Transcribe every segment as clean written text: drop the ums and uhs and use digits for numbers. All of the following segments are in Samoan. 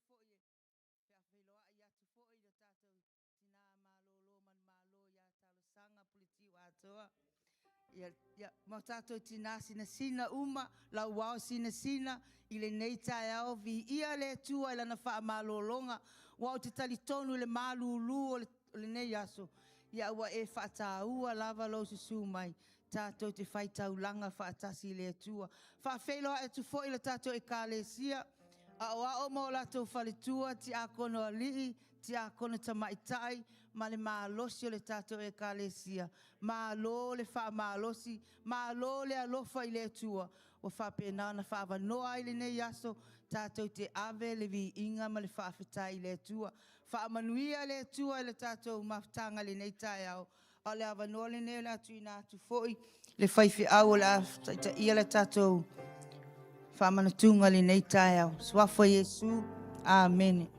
foi e faafeiloai atu foi i lo tatou tina malolo manumalo ia Talosaga Pule Tiuatoa. Ia, ia, ma o tatou tina sinasina uma, lauao sinasina i lenei taeao, viia le Atua i lana faamalologa, aua ou te talitonu i le malulu o lenei aso, ia ua e faataua lava lou susu mai tatou te faitaulaga faatasi i le Atua. Faafeiloai atu foi i le tatou Ekalesia Aoao ma o latou faletua, Tiakono alii, Tiakono tamaitai ma le malosi o le tatou Ekalesia, malo le faamalosi, malo le alofa i le Atua ua faapena ona faaavanoa ai lenei aso tatou te ave le viiga ma le faafetai i le Atua. Faamanuia le Atua i le tatou mafutaga i lenei taeao. A o le avanoa lenei o le a tuuina atu foi le faifeau o le a taitaia le tatou faamanatuga i lenei taeao. Suafa o Iesu, Amene.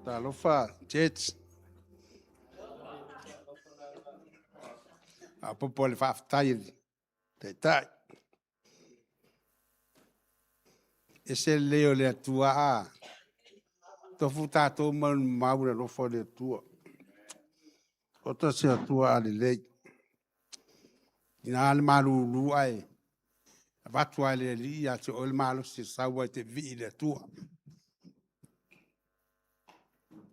Talofa Church. Faaopoopo le faafetai i le Taitai. E ese le lelei o le Atua. A tofu tatou ma le mau i le alofa o le Atua. Oka se Atua agalelei. E tiga ona malulu ae avatu lava e le Alii ia te oe le malosi e sau ai e te vivii i le Atua.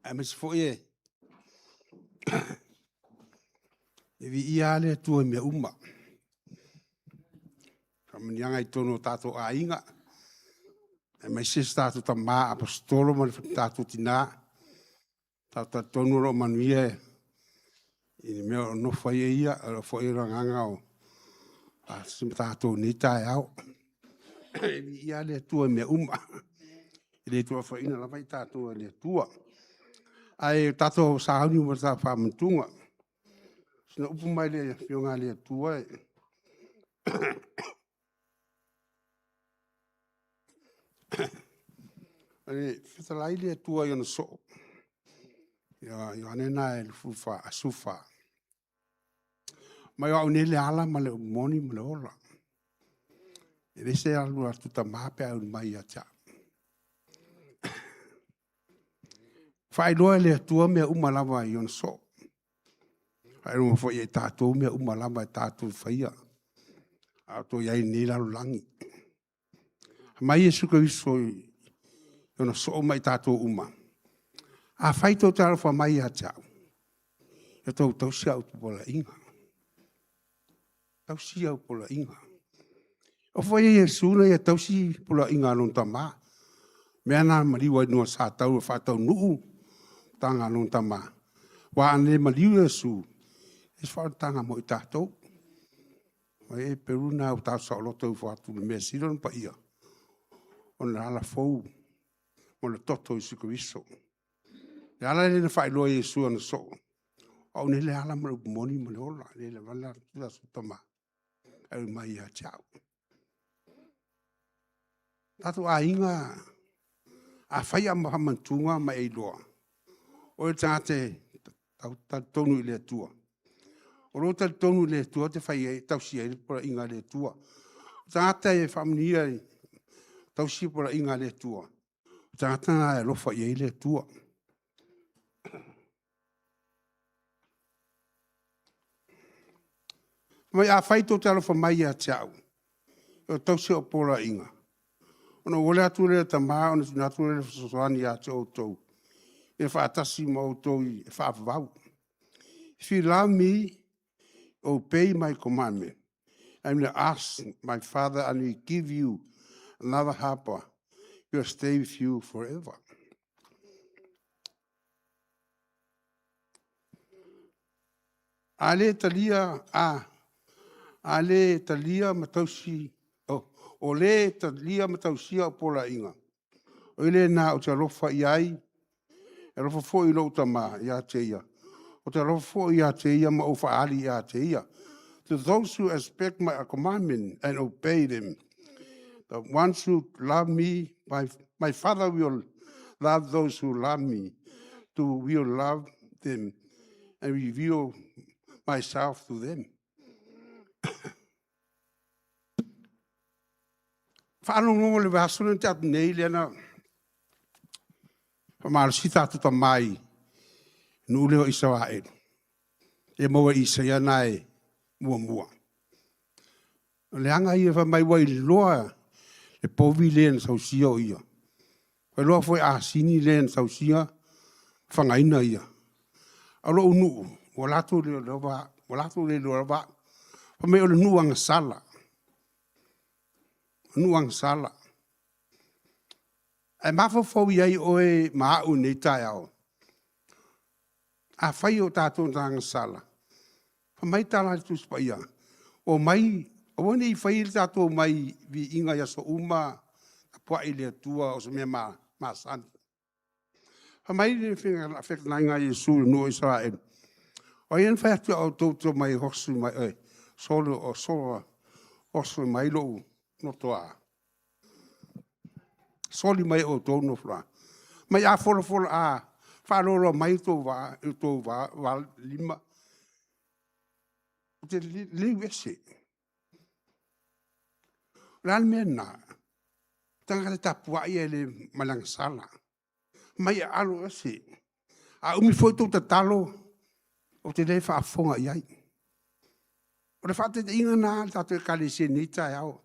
Aemaise foi e viia lava le Atua i mea uma, faamanuiaga i totonu o tatou aiga, aemaise so tatou tama Aposetolo ma lo tatou tina. E talitonu o lo o manuia i le mea o lo o nofo ai ia, o lo o foi le agaga o faatasi ma tatou i lenei taeao. E viia lava le Atua i mea uma, e le tuuafaina lava i tatou e le Atua. Ae ua tatou sauni mo le tatou faamanatuga. O sina upu mai le Afioga a le Atua, fetalai le Atua i ona soo, ia Ioane lena 14. Fai mai o au nei le ala ma le upu moni ma le ola. E leai se alu atu Tama pe a alu mai ia te au. E faailoa e le Atua mea uma lava i ona soo. Faailoa foi ia i tatou mea uma lava e tatou te faia, a o toe i ai i lenei lalolagi. Fai mai Iesu Keriso i ona soo ma i tatou uma, afai tou te alofa mai ia te au, ia outou tausi au poloaiga, tausi au poloaiga. O ai foi Iesu na ia tausi poloaiga a lona tama? O le mea lena na maliu ai sa tatau ona faataunuu le a lona tama. Aua a le maliu Iesu, e leai se faaolataga mo i tatou. O le pelu lena ua tatou saoloto ifo atu i le mea e sili ona paia, o le ala fou o le toto o Iesu Keriso. O le ala lea na faailoa ai e Iesu e ana soo, o au nei le ala ma le upu moni ma le ola, e le Tama ae mai ia te au. O tatou aiga, a fai au faamanatuga ma e iloa, o oe o le tagata e talitonu i le Atua. O lou talitonu i le Atua e te tausi ai le poloaiga a le Atua. O le tagata e faamanuia e tausi poloaiga a le Atua, o le tagata lena e alofa i ai le Atua. Fai mai, afai tou te alofa mai ia te au, ia tausi au poloaiga, ona ou ole atu lea i le Tama ona tuuina atu lea o le Fesoasoani ia te outou, ia faatasi ma outou e faavavau. If you love me, obey my commandment. I will ask my Father and he will give you another helper. He will stay with you forever. A le talia, a le talia ma tausi, o le talia ma tausia au poloaiga, o le lena ou te alofa i ai, e alofa foi lou Tama ia te ia, Ou te alofa foi ia te ia ma ou faaali ia te ia. To those who expect my commandment and obey them, the ones who love me, my Father will love those who love me, to will love them and reveal myself to them. Faalogologo i le vaiaso lea na tea atu nei lea na faamalosi tatou tama i nuu lea o Isaraelu, e maua i Isaia na e 1. O le aga ia fai mai ua iloa e povi le na tausia o ia. Ua iloa foi e asini le na tausia fagaina ia. A o lou nuu, ua latou le iloa lava au. Fai mai o le nuu agasala, o le nuu agasala. Ae mafaufau i ai oe ma au i lenei taeao, afai o tatou o tagata agasala, fai mai le tala a le Tusi Paia, omai, aua ne i faia le tatou omai i viiga i aso uma, tapuai i le Atua o se mea masani. Fai mai le fetalaiga a Iesu i le nuu o Isaraelu, o ai na fai atu ia outou ou te omai e sola mai lou nofoa? Soli mai e outou le nofoaga? Fai mai a faaloaloa mai outou lima, ou te leu ese. O le a le mea lena? O tagata e tapuai ae ma le agasala. Fai mai e alo ese. A umi foi tou tatalo, ou te le faafofoga i ai. O le faataitaiga lena le tatou Ekalesia i lenei taeao. O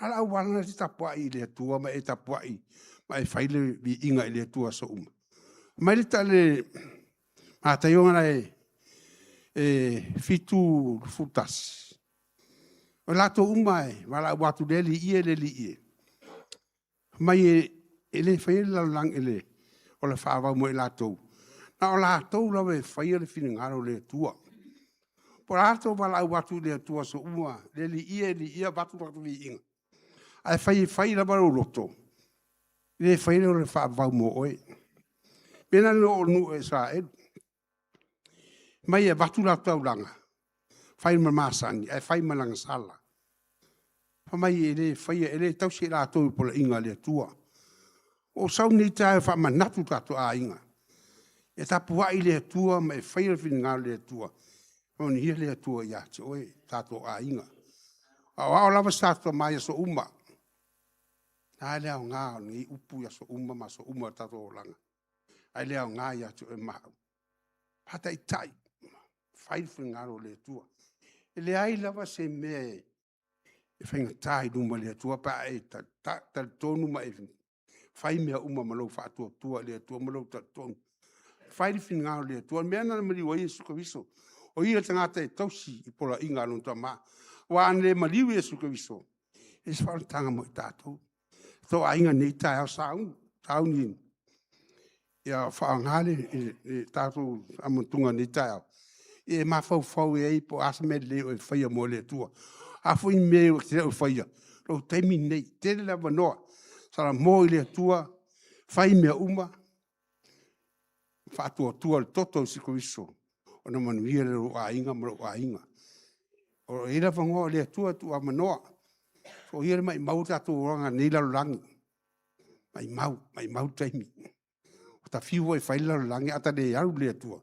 le a le auala lena e te tapuai ai i le Atua ma e tapuai ma e fai le viiga i le Atua i aso uma? Fai mai le Mataio 7:11, o i latou uma e valaau atu le Alii e, le Alii e, fai mai e le faia le ola faavau mo i latou, na o latou lava e faia le finagalo o le Atua. Po o le a le tou valaau atu i le Atua i aso uma, le Alii e, le Alii e, avatu le tatou viiga, ae fai e fai lava lou loto, e le faia le ola faavavau mo oe. O le mea lena i le nuu o Isaraelu, fai mai e avatu le latou taulaga, fai ma masani ae fai ma le agasala. Fai mai e le faia, e le tausi e i latou i poloaiga a le Atua. Ua ou sau i lenei taeao e faamanatu i o tatou aiga, e tapuai i le Atua ma e faia le finagalo o le Atua, faamanuia le Atua ia te oe, o tatou aiga. A o a lava se tatou tama i aso uma, e a le aoga o lenei upu i aso uma ma aso uma o le tatou olaga, ae le aoga ia te oe ma au. Faataitai, fai le finagalo o le Atua. E leai lava se mea e faigata i luma o le Atua pe a e talitonu ma e fai mea uma ma lou faatuatua i le Atua ma lou talitonu. Fai le finagalo o le Atua. O le mea lena na maliu ai Iesu Keriso, o Ia le tagata e tausi i poloaiga a lona Tama. Aua ana le maliu Iesu Keriso, e leai se faaolataga mo i tatou. Le tou aiga i lenei taeao, sauni ia faaaoga le tatou faamanatuga i lenei taeao, ia e mafaufau i ai po o a se mea lelei o e faia mo le Atua. O a foi ni mea e te le o faia, o lou taimi lenei, e tele le avanoa, salamo i le Atua, fai mea uma, faatuatua i le toto o Iesu Keriso ona manuia lea o lou aiga ma lou aiga. O lo o i ai le avanoa, o le Atua e tuuavanoa. Soia le maumau o tatou olaga i lenei lalolagi, maumau, maumau le taimi. Ua ta fiu foi e fai le lalolagi ae a ta le alu i le Atua, e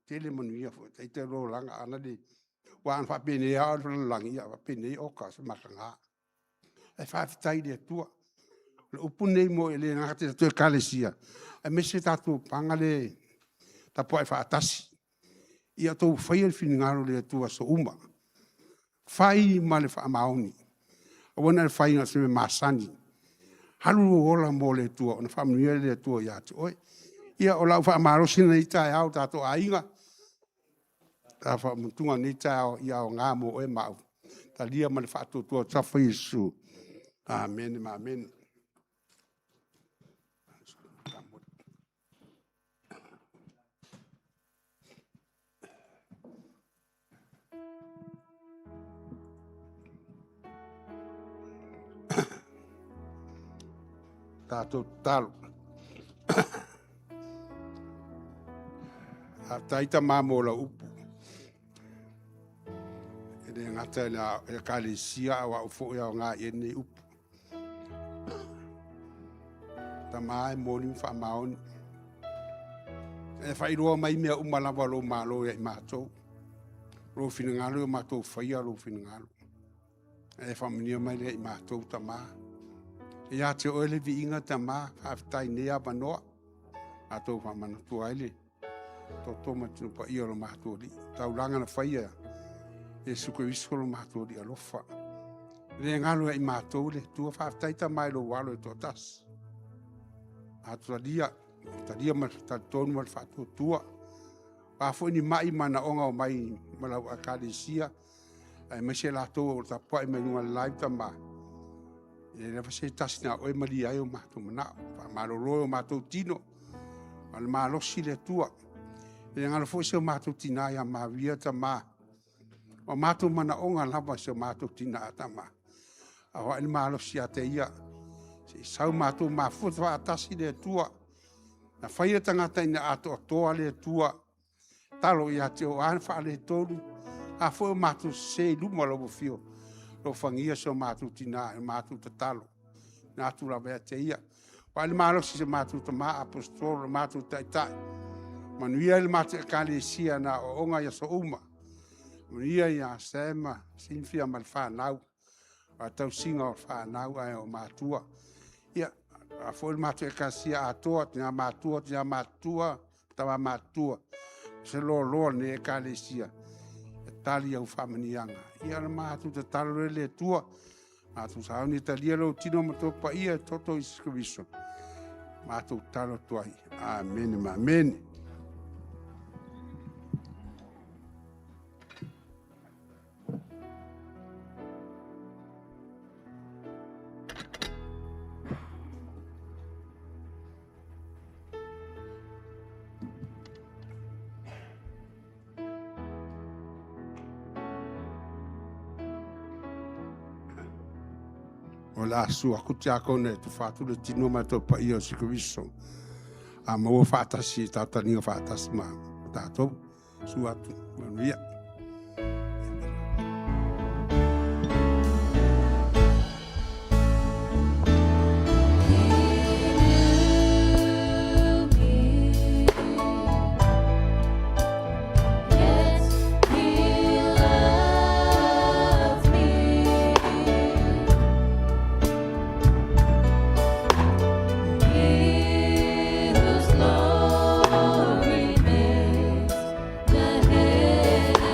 tele manuia. Ita i lou olaga, aua ana faapenei lava le lalolagi, ia faapenei, oka se mataga. Ae faafetai i le Atua. O le upu lenei e le gata i le tatou Ekalesia, aemaise tatou paga lea e tapuai faatasi. Ia outou faia le finagalo o le Atua i aso uma, fai ma le faamaoni, aua na o le fai na o se mea masani. Alu lou ola mo le Atua ona faamanuia lea o le Atua ia te oe. Ia, o lau faamalosi lena i lenei taeao le tatou aiga, o le faamanatuga o lenei taeao, ia aoga mo oe ma au. Talia ma le faatuatua i le tafa Iesu. Amene amene. Tatou tatalo. Faafetai tama mo lau upu. E le gata i le Ekalesia a o au foi e aoga i ai lenei upu. Tama e moni ma faamaoni. E faailoa mai mea uma lava o lou malo ia i matou. Lou finagalo ia matou faia lou finagalo. E faamanuia mai lea i matou, Tama. Ia te oe le viiga, Tama, faafetai i lenei avanoa. Matou faamanatu ai le toto ma le tino paia o lo matou Alii. Taulaga na faia Iesu Keriso lo matou Alii alofa. E le galo ia i matou le Atua. Faafetai Tama i lou alo e toatasi. Matou talia, talia ma le talitonu ma le faatuatua. O a foi ni mai ma manaoga o mai ma lau Ekalesia, aemaise latou o lo o tapuai mai luga o le live, Tama, e leai lava se tasi na o oe e malie ai o matou manao. Faamalolo e o matou tino, a o le malosi le Atua. E le galo foi si o matou tina ia Maria, Tama, o matou manaoga lava i si o matou tina, Tama. A o ai le malosi ia te ia, se i sau matou mafuta faatasi le Atua. Na faia tagata ina ia atoatoa le Atua, talo ia te oe, o a ni faaletonu, o a foi o matou sese i luma o lau afio, alofagia si o matou tina i le matou tatalo na atu lava ia te ia. O ai le malosi i si o matou tama Aposetolo o le matou taitai, manuia ai le matou Ekalesia na aoaoga i aso uma, manuia ia Sam ma Cynthia ma le fanau, a tausiga o fanau ae o matua. Ia, a foi le matou Ekalesia atoa, tina matutua, tina matutua, tama matutua, se loaloa o lenei Ekalesia, e tali au faamanuiaga. Ia, o le matou tatalo lea le Atua, matou sauni e talia lou tino ma toto paia e toto Iesu Keriso, matou tatalo atu ai. Amene ma amene. O le a susu atu tiakono e tufa atu le tino ma le toto paia o Iesu Keriso. A maua faatasi i tautaliga faatasi ma tatou. Susu atu, manuia. He knew me. Yes, he loved me. He whose glory makes the heavens.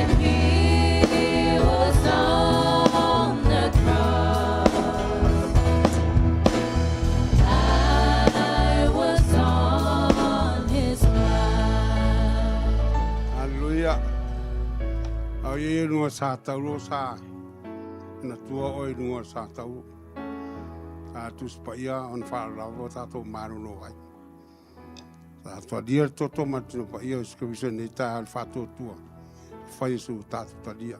When he was on the cross, I was on his mind. Hallelujah. Au ye nua sa taulo sa na tua oi nua sa taulo. Sa tus paia on fa lavo tatou malolo ai. Sa talia le toto ma tino paia o Iesu nei taeao le faatuatua fai su tatou talia.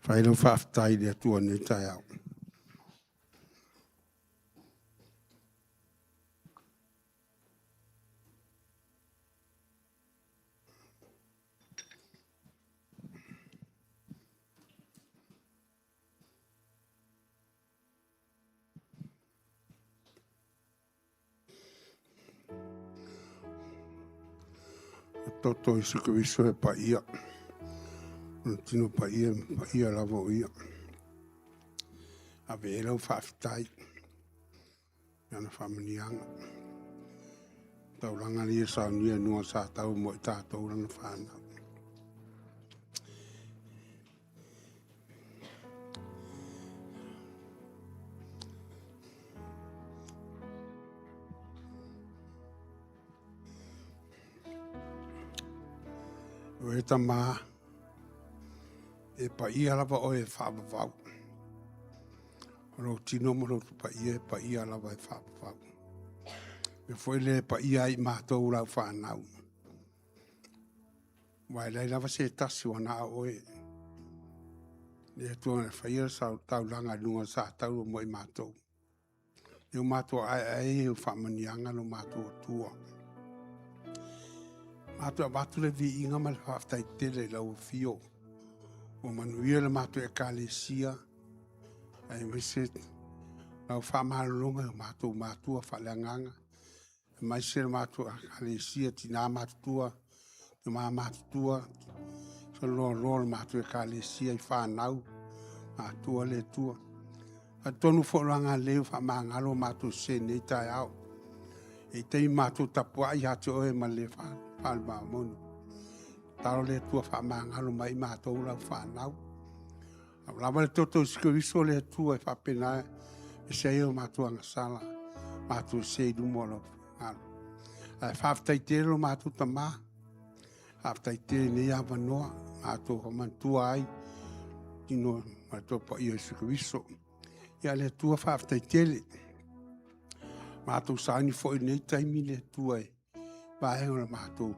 Fai lau faafetai i le Atua nei taeao. Toto i se Keriso e paia. O le tino paia, paia lava o ia. Ave e lau faafetai. Ana faamaniaga. Taulaga lia saunia nua sa tau mo i tātou lana whanau. O e tama, e paia lava oe e faavavau. O lou tino ma lou paia e paia lava e faavavau. E foi le paia ai matou lau whanau. Wa e lai lava se tasi ua na oe. Le Atua na whaia sa taulaga lunga sa tau mo i matou. E o matou ae ae o whaamanianga lo matou Atua. Matou avatu le viiga ma le faafetai tele i lau afio. Ua manuia le matou ekalesia, aemaise lau faamalologa i o matou matua faaleagaga, aemaise le matou ekalesia tina matutua, tama matutua, loaloa le matou ekalesia i fanau, matua le Atua. Atonu foi o agalelei o faamagalo matou se nei taeao. E taimi matou tapuai ia te oe ma le faalemamoni. Talo le Atua faamagalo mai matou lau fanau. Lava le toto i Iesu le Atua e faapena e se ai o matou agasala, matou se i luma o lau finagalo. Ae faafetai tele lo matou tama, faafetai tele nei avanoa, matou faamanatua ai, tino ma le toa paia Iesu Keriso. Ia le Atua faafetai tele. Matou sauni foi nei taimi le Atua e vaega o le matou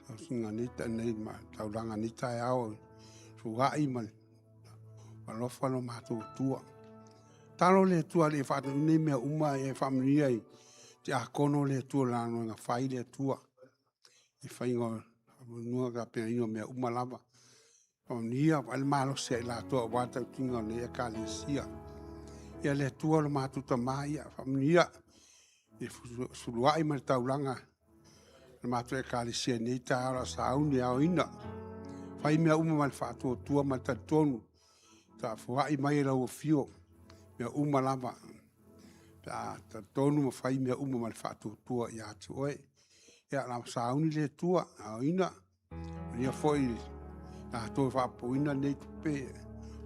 tausiga nei nei taulaga nei taeao sua'i ma le alofa lo matou Atua. Talo le Atua le faatau nei mea uma e faamanuia i te akono le Atua lanoega fai le Atua. I faiga o nua ka pena mea uma lava. Faamanuia le malosi ai latou aua tautiga o nei ekalesia. Ia le Atua lo matou tama ia faamanuia i suluai ma le taulaga le matou ekalesia nei taeao la sauni aoina. Fai mea uma ma le faatuatua ma le talitonu. Taafuai mai e lau afio mea uma lava. Pe a talitonu ma fai mea uma ma le faatuatua ia te oe. Ia la sauni le Atua aoina. Ia foi latou faapuina nei tupe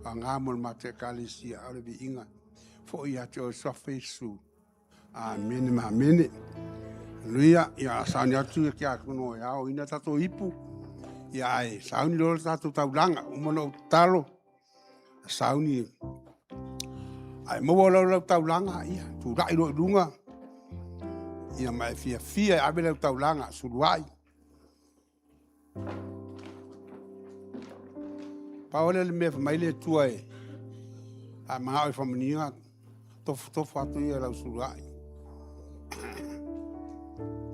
aga mo le matou ekalesia o le viiga foi ia te oe suafa Iesu. Amene ma amene. Haleluia. Ia sauni atu ia ke atono e ao ina tatou ipu. Ia ai sauni loa le tatou taulaga. Uma na ou tatalo. Sauni. Ai maua lau lau taulaga. Ia tulai loa i luga. Ia ma e fiafia e ave lau taulaga suluai. Pau lea le mea mai le Atua e a manao e faamanuiaga tofotofo atu ia lau suluai.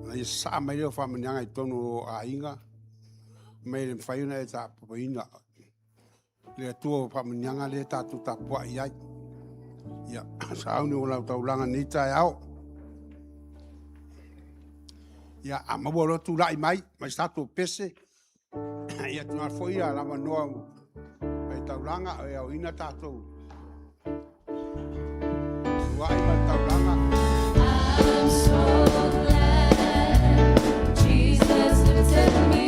Na ia sasaa mai lea o faamanuiaga i totonu o aiga mai le mafai ona e tapapaina le Atua o faamanuiaga lea tatou tapuai ai. Ia, sauni o lau taulaga nei taeao. Ia, a maua loa tulai mai, mai se tatou pese, ia tuuina atu foi le avanoa i taulaga e aoina tatou luai ma le taulaga. I'm so glad Jesus lifted me.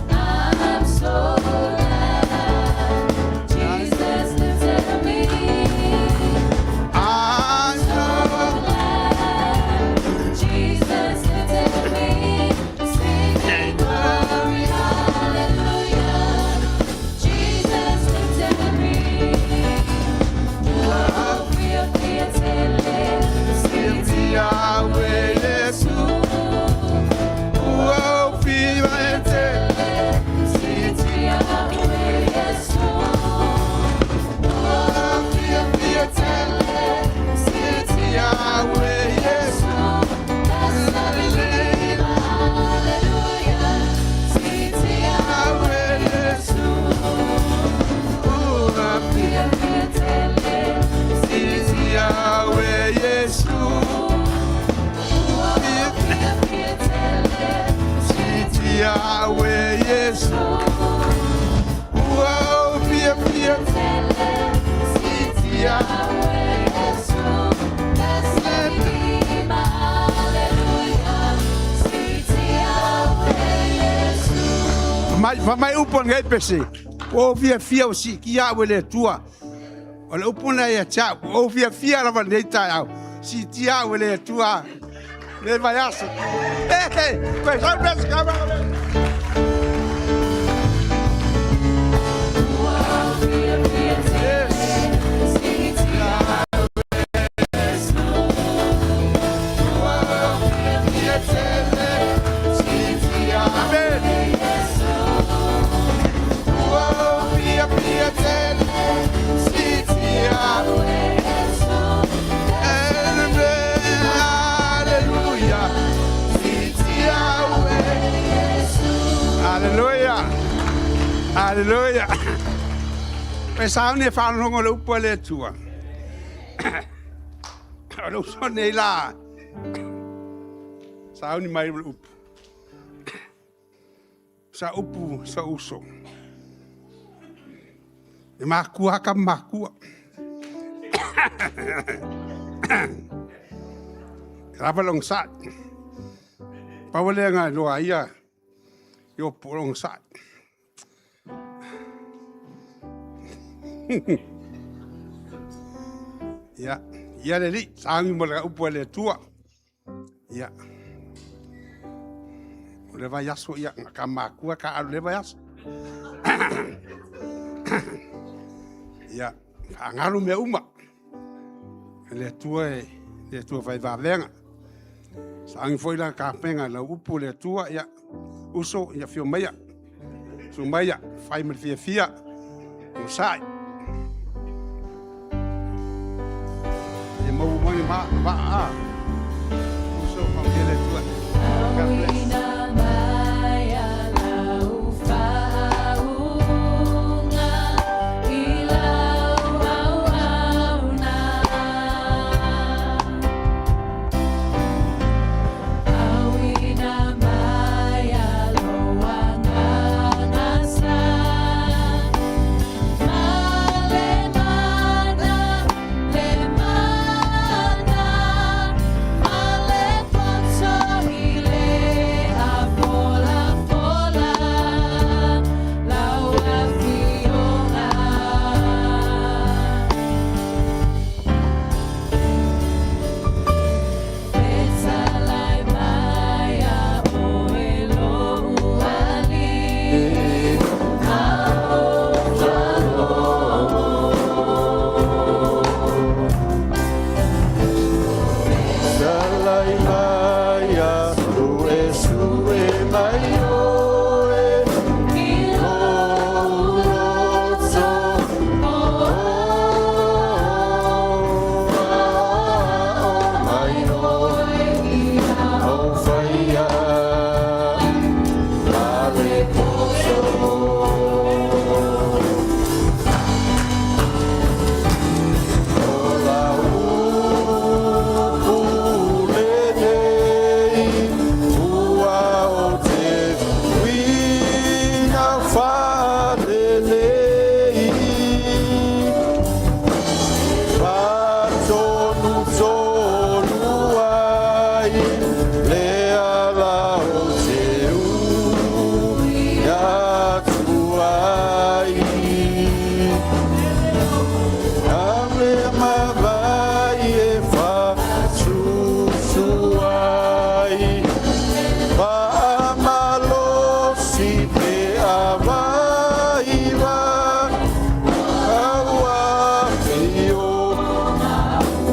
I'm so glad Jesus lifted me. I'm so Glad Jesus lifted me. Singing glory, hallelujah. Jesus lifted me. Oh, fia fia tele, Tia wele su, ua fi te, fia tele, tia wele su, wele su, ua fi tia wele su, tia wele su, ua fia fia tia. Mai, fa mai upu ngai pese. O fia fia o si ki a wele tua. O le upu na ia cha, o fia fia lava nei tai au. Si tia wele tua. Le vai aso. Hey, hey, vai só pese ka ba. Amen. O fia fia tele. Si tia. Hallelujah. Si tia wele. Hallelujah. Hallelujah. Pe sauni e whanongo le upu a le Atua. O le uso nei la. Sauni mai le upu. Sa upu, sa uso. E makua ka makua. Lava long sa. Pawale nga loa ia. Yo po long sa. Ia, ia le li, saangi mo le upu a le Atua. Ia. O le vai aso ia, ka makua ka alu le vai aso. Ia, whaangalu mea uma. Le Atua e, le Atua whai vavenga. Saangi foi la ka penga lau upu le Atua, ia, uso, ia fio maia. Su maia, whai ma le fia fia. O sai. Ia mau mai ma, ma a. Uso, whai le Atua. God bless. Le mana, le mana, male poto ile.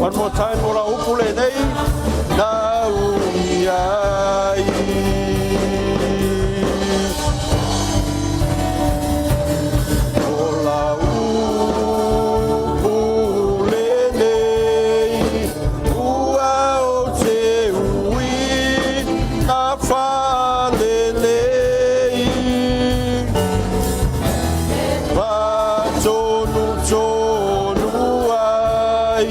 One more time, o lau upu lenei na ui ai. O lau upu lenei ua ou te ui na faalelei. Faatonutonu ai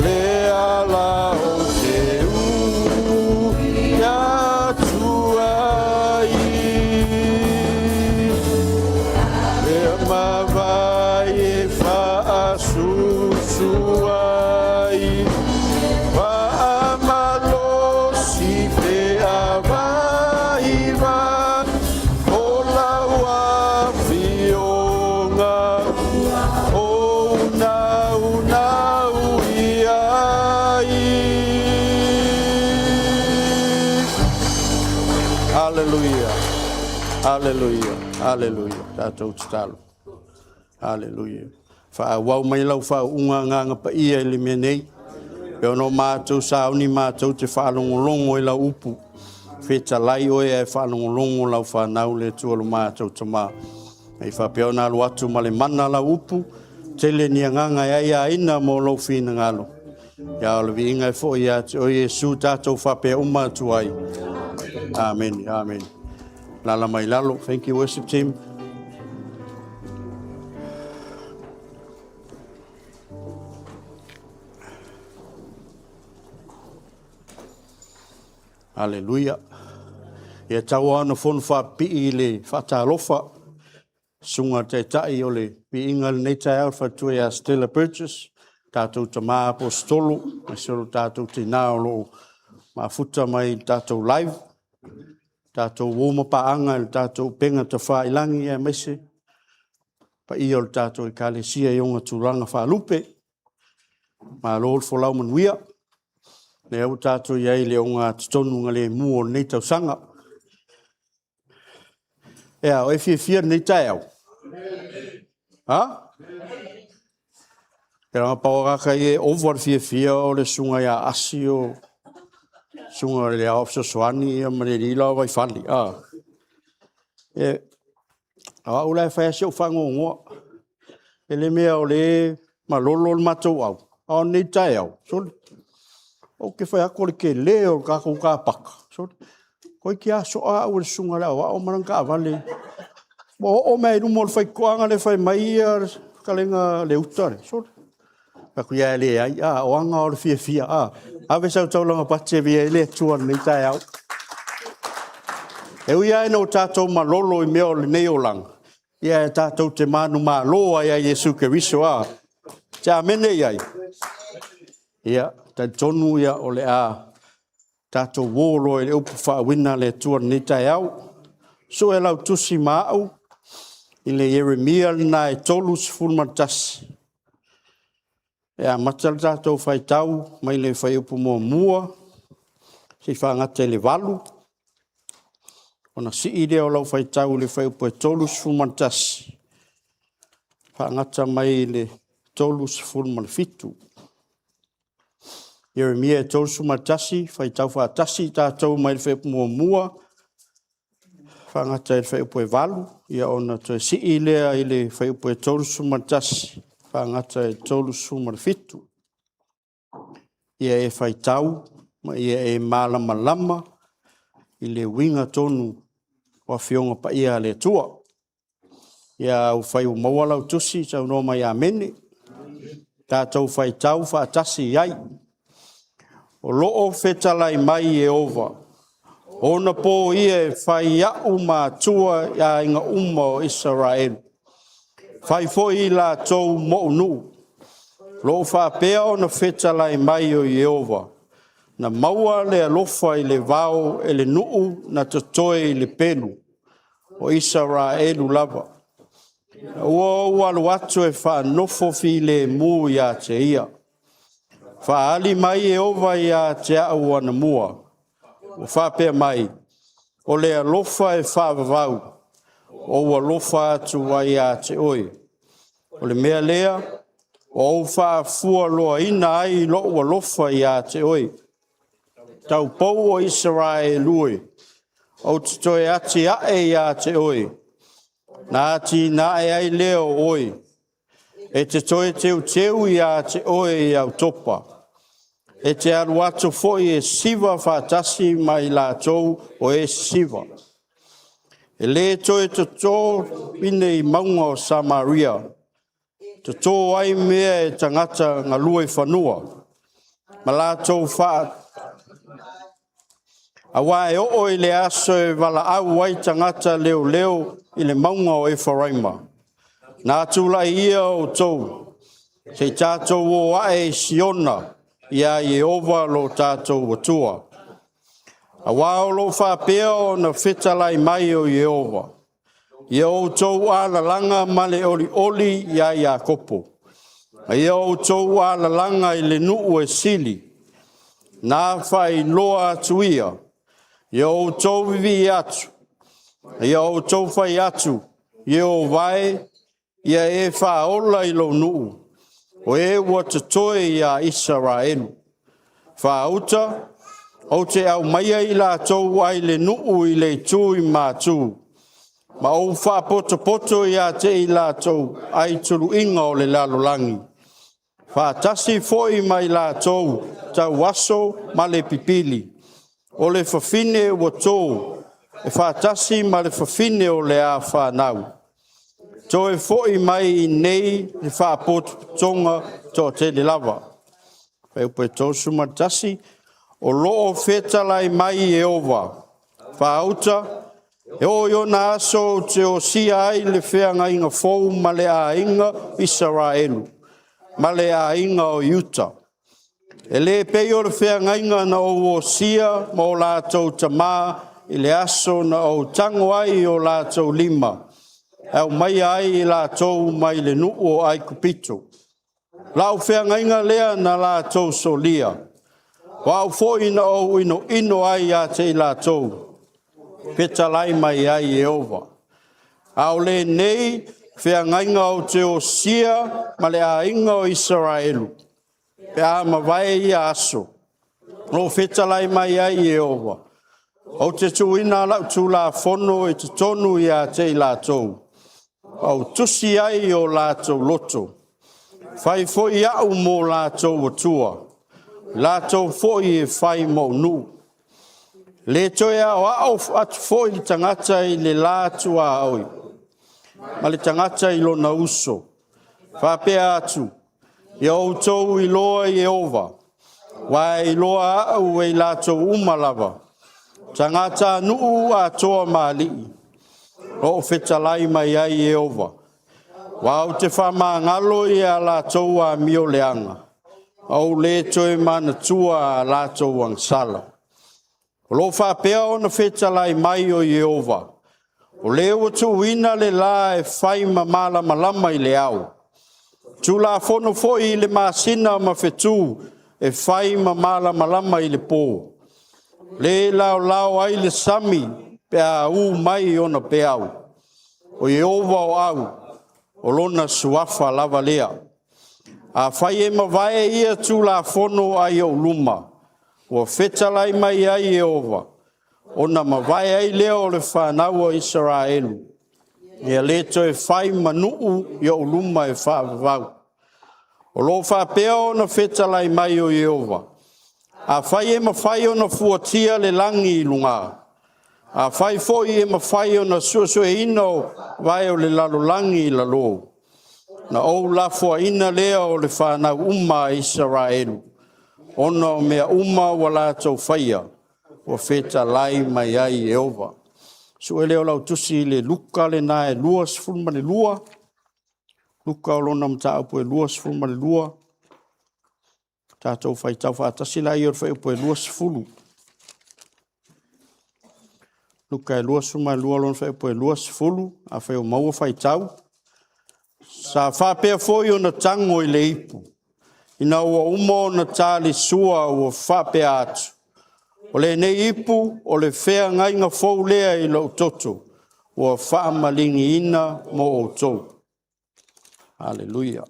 le ala ou te ui atu ai. Mea mavae e faasusu ai, faamalosi pe avaivai, o lau afioga o unaunau i ai. Hallelujah. Hallelujah. Hallelujah. Tatou tatalo. Hallelujah. Faaauau mai lau faauuga Agaga Paia i le mea nei. E ono matou sauni matou te faalogologo i lau upu. Fetalai oe ae faalogologo lau fanau le Atua lo matou Tama. Nei faapea ona alu atu ma le mana lau upu, tele ni agaga e aiaina mo lou finagalo. Ia o le viiga e foi ia te oe Iesu tatou faapea uma atu ai. Amen. Amen. Lala mai lalo. Thank you, worship team. Aleluia. Ia tau ona fono faapipii i le faatalofa. Susuga Taitai o le Viiga i lenei taeao, le faletua ia Stella Burgess, tatou tama Aposetolo, aemaise o le tatou tina o lo o mafuta mai i le tatou live, tatou uo ma paaga i le tatou upegatafailagi aemaise paia o le tatou Ekalesia i ona tulaga faalupe. Malo le folau manuia. O lea ua tatou i ai i le ogatotonugalemu o lenei tausaga. E a, o e fiafia i lenei taeao? A? E pau lava le tagata ia e ova le fiafia o le susuga ia Asi o le susuga i le Aoao Fesoasoani ma le alii le la o Vaifale. O au la e fai lava si ou faanoanoa, i le mea o lea e malolo le matou au, a o lenei taeao, sole, ou te fai atu o le tele ia o le tatou car paka, sole, toeitiiti lava soa au e le susuga i le aoao ma lana taavale, ua oo mai lava i luma o le faitotoa lea e fai mai le fetalaiga Leuta lea, sole, ou fai atu, ia e leai, o aga o le fiafia, ave sau taulaga pati e viia ai le Atua i lenei taeao. E ui lava ina ua tatou malolo i mea o lenei olaga, ae tatou te manumalo lava ia Iesu Keriso. E te amene i ai? Ia, talitonu o le a tatou uo loa i le upu faauuina a le Atua i lenei taeao. Sue lau tusi ma au i le Ieremia lena e 31, e amata le tatou faitau mai le fuaiupu 1 seia faagata i le 8, ona sii lea o lau faitau i le fuaiupu e 31, faagata mai i le 37. Ieremia 31, faitau faatasi tatou mai le fuaiupu 1 faagata i le fuaiupu e 8, ona toe sii lea i le fuaiupu e 31 faagata i le 37. Ia e faitau ma ia e malamalama i le uiga tonu o Afioga Paia a le Atua. Ia afai ua maua lau tusi, saunoa mai Amene. Tatou faitau faatasi i ai. O lo o fetalai mai Ieova, o ona po ia e fai a'u matua i aiga uma o Isaraelu, fai foi i latou mou nuu. O lo o faapea ona fetalai mai o Ieova, na maua le alofa i le vao e le nuu na totoe i le pelu, o Isaraelu lava. Ina ua ou alo atu e faanofo filemu ia te ia, faaali mai Ieova ia te au anamua, ua faapea mai, “O le alofa e faavavau, ua ou alofa atu ai ia te oe. O le mea lea, Ua ou faafualoaina ai lou alofa ia te oe. Taupou o Isaraelu e, ou te toe atiae ia te oe, na atinae ai lea o oe, e te toe teuteu ia te oe i au topa, e te alu atu foi e siva faatasi ma i latou o e sisiva. E le toe toto pine i mauga o Samaria, toto ai mea e tagata galue i fanua, ma latou faa aua e oo i le aso e valaau ai tagata leoleo i le mauga o Eferaima, na tulai ia outou, se i tatou o ae i Siona ia Ieova lo tatou Atua. Aua o lo o faapea ona fetalai mai o Ieova, “Ia outou alalaga ma le olioli ia Iakopo, a ia outou alalaga i le nuu e sili, na faailoa atu ia, ia outou vivii atu, ma ia outou fai atu, ‘Ieova e, ia e faaola i lou nuu, o e ua totoe ia Isaraelu.’ Faauta, ou te aumaia i latou ai le nuu i le itu i matu, ma ou faapotopoto ia te i latou ai tuluiga o le lalolagi, faatasi foi ma i latou tauaso ma le pipili, o le fafine ua to e faatasi ma le fafine o le a fanau. Toe foi mai i inei le faapotopotoga toatele lava. Fuaiupu 31, O lo o fetalai mai Ieova, faauta, e oo i ona aso ou te osia ai le feagaiga fou ma le aiga o Isaraelu ma le aiga o Iuta. E le pei o le feagaiga na ou osia ma o latou tamā i le aso na ou tago ai i o latou lima e aumaia ai i latou mai le nuu o Aikupito, lau feagaiga lea na latou solia, o au foi na ou inoino ai ia te i latou, fetalai mai ai Ieova. A o lenei feagaiga ou te osia ma le aiga o Isaraelu, pe a mavae ia aso, o fetalai mai ai Ieova, ou te tuuina lau tulafono i totonu ia te i latou, ma ou tusi ai i o latou loto. E fai foi au mo latou Atua, o latou foi e fai ma ou nuu. E le toe aoao atu foi le tagata i le la tuaoi ma le tagata i lona uso, faapea atu, ‘Ia outou iloa Ieova,’ aua e iloa au e i latou uma lava, tagatanuu atoa ma alii, o fetalai mai ai Ieova. Aua ou te faamagalo a latou amioleaga, ma ou le toe manatua a latou agasala. O lo o faapea ona fetalai mai o Ieova, “O le ua tuuina le la e fai ma malamalama i le ao, Tulafono foi i le masina ma fetu e fai ma malamalama i le po, le e laolao ai le sami pe a u mai ona peau, o Ieova o Au, o Lona Suafa lava lea. Afai e mavae ia Tulafono ai ou luma, ua fetalai mai ai Ieova, ona mavae ai lea o le fanau a Isaraelu, ia le toe fai ma nuu i ou luma e faavavau. O lo o faapea ona fetalai mai o Ieova, afai e mafai ona fuatia le lagi i luga, afai foi e mafai ona suesueina vae o le lalolagi i lalo, na ou lafoaina lea o le fanau uma a Isaraelu, ona o mea uma ua latou faia, ua fetalai mai ai Ieova. Sue lea o lau Tusi i le Luka lena e 22, Luka o lona mataupu e 22, tatou faitau faatasi laia o le fuaiupu e 20. Luka 22 lona fuaiupu e 20, afai ua maua faitau. Sa faapea foi ona tago i le ipu, ina ua uma ona talisua ua faapea atu, “O lenei ipu o le feagaiga fou lea i lou toto, ua faamalieina mo outou.” Aleluia.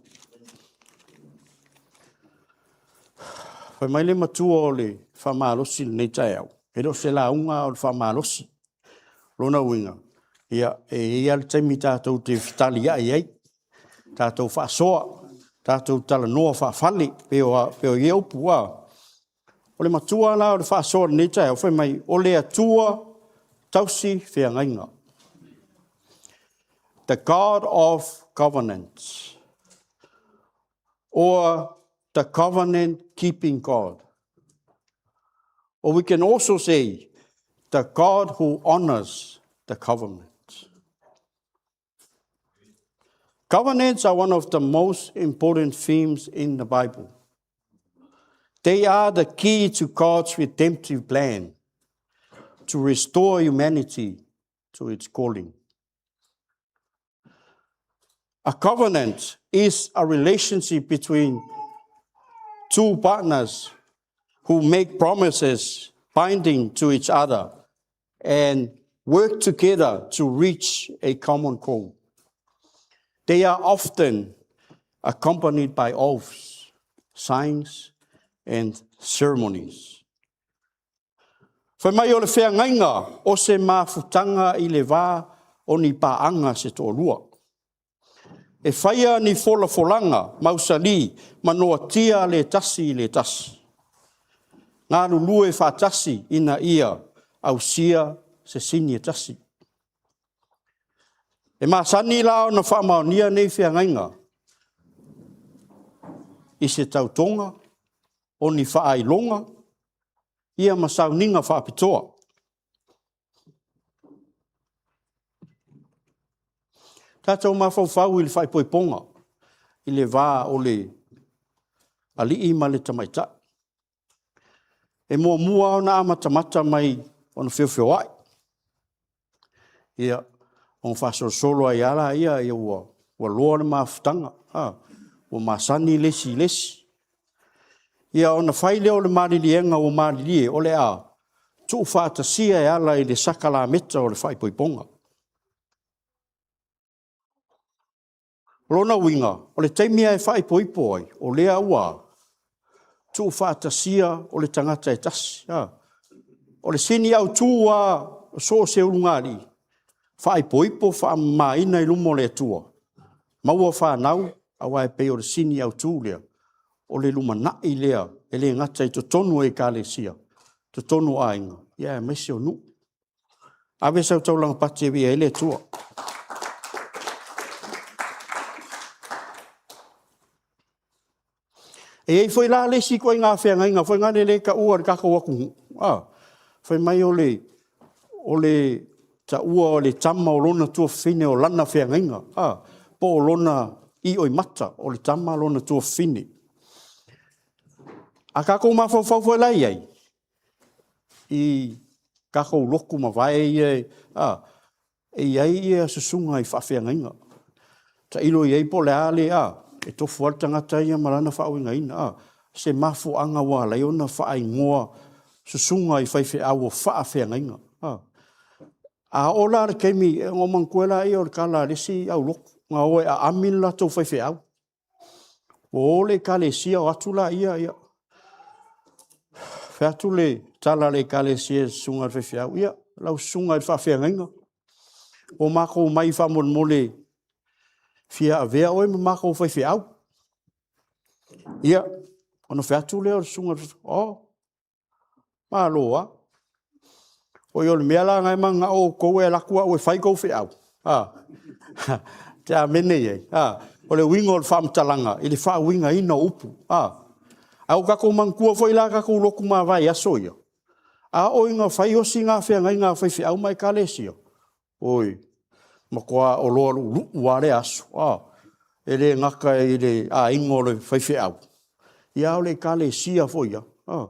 Fai mai le matua o le faamalosi i lenei taeao, e le o se lauga a o le faamalosi. O lona uiga, ia, e i ai lava le taimi tatou te fetaliai ai, tatou faasoa, tatou talanoa faafale, pei o ia upu a. O le matua la o le faasoa i lenei taeao, fai mai, o le Atua tausi feagaiga. The God of Covenants or the Covenant Keeping God. Or we can also say, the God who honors the covenant. Covenants are one of the most important themes in the Bible. They are the key to God's redemptive plan to restore humanity to its calling. A covenant is a relationship between two partners who make promises binding to each other and work together to reach a common goal. They are often accompanied by oaths, signs, and ceremonies. Fai mai o le feagaiga o se mafutaga i le va o ni paaga se toalua. E faia ni folafolaga mausali ma noatia le tasi i le tasi. Galulue faatasi ina ia ausia se sini e tasi. E masani la ona faamaonia nei feagaiga i se tautoga, o ni faailoga, ia ma sauniga faapitoa. Tatou mafaufau i le faaipoipoga i le va o le alii ma le tamaitai. E muamua ona amatamata mai ona feofeoai, ia, ona faasolosolo ai lava lea ua loa le mafutaga, a, ua masani le isi i le isi. Ia ona fai lea o le maliliega ua malilie o le a tuufaatasia e ala i le sakalameta o le faaipoipoga. O lona uiga, o le taimi lava e faaipoipo ai, o lea ua tuufaatasia o le tagata e tasi. O le sini autu lava o so o se ulugalii, faaipoipo, faamamaina i luma o le Atua, maua fanau, aua e pei o le sini autu lea, o le lumanai lea e le gata i totonu o ekalesia, totonu o aiga, aemaise o nuu. Ave sau taulaga pati e viia ai le Atua. E i ai foi la le isi ituaiga feagaiga foi lea e taua e le tatou atunuu, fai mai o le taua o le tama o lona tuafafine o lana feagaiga, po o lona ioimata, o le tama lona tuafafine. A tatou mafaufau foi la i ai i tatou lotu mavae ia, a, e i ai susuga i faafeagaiga. Tailo i ai po o le a le… e tofu lava le tagata ia ma lana faauigaina, se mafuaaga ua ala ai ona faaigoa susuga i faifeau o faafeagaiga. A oo la i le taimi, ona ou manatua lea o le tala a le isi aulotu na o e aami le latou faifeau. Ua o le ekalesia o atu laia, fai atu le tala a le ekalesia i le susuga i le faifeau, ia lau susuga i le faafeagaiga, ua matou omai faamolemole e fia avea oe ma matou faifeau. Ia, ona fai atu lea o le susuga i le faifeau, o, malo lava. Oi o le mea la lena e mananao outou e alu atu au e fai tou feau, a? E te amene i ai? A? O le uiga o le faamatalaga i le faauigaina o upu, a? Ae ua tatou manatua foi la tatou lotu mavae i aso ia, a oo ina fai osi na feagaiga a faifeau ma ekalesia, oi, matua oloa luuluu lava lea aso. E le gata i le aiga o le faifeau, a o le ekalesia foi lava.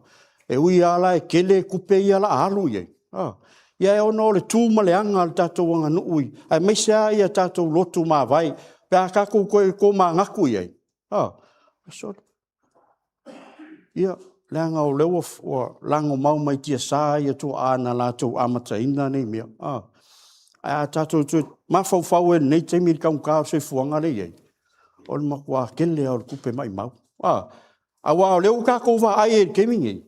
E ui lava la e tele tupe ia o le a alu i ai, ae ona o le tu ma le aga o le tatou aganuu aemaise lava tatou lotu mavae pe a tatou toe tomanatu i ai, sole, ia, leaga o lea ua lagomau mai tiasa tuaa na latou amataina nei mea. Ae a tatou toe mafaufau i lenei taimi i le taugata o le soifuaga lea e i ai, o le matua tele lava o le tupe maumau. Aua o lea ua tatou vaai i le taimi nei,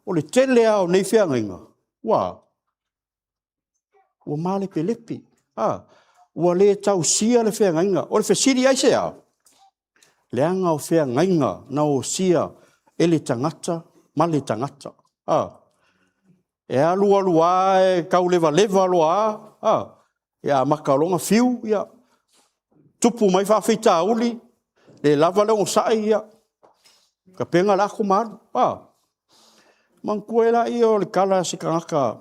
o le tele lava o nei feagaiga, ua malepelepe, ua le tausia le feagaiga. O le fesili, aisea? Leaga o feagaiga na osia e le tagata ma le tagata. E alu alu lava e tau levaleva loa lava, ia amata loa ona fiu, ia tupu mai faafitauli, le lava le onosai, ia tapena le ato ma alu. A. Ona manatua ai lea o le tala a se tagata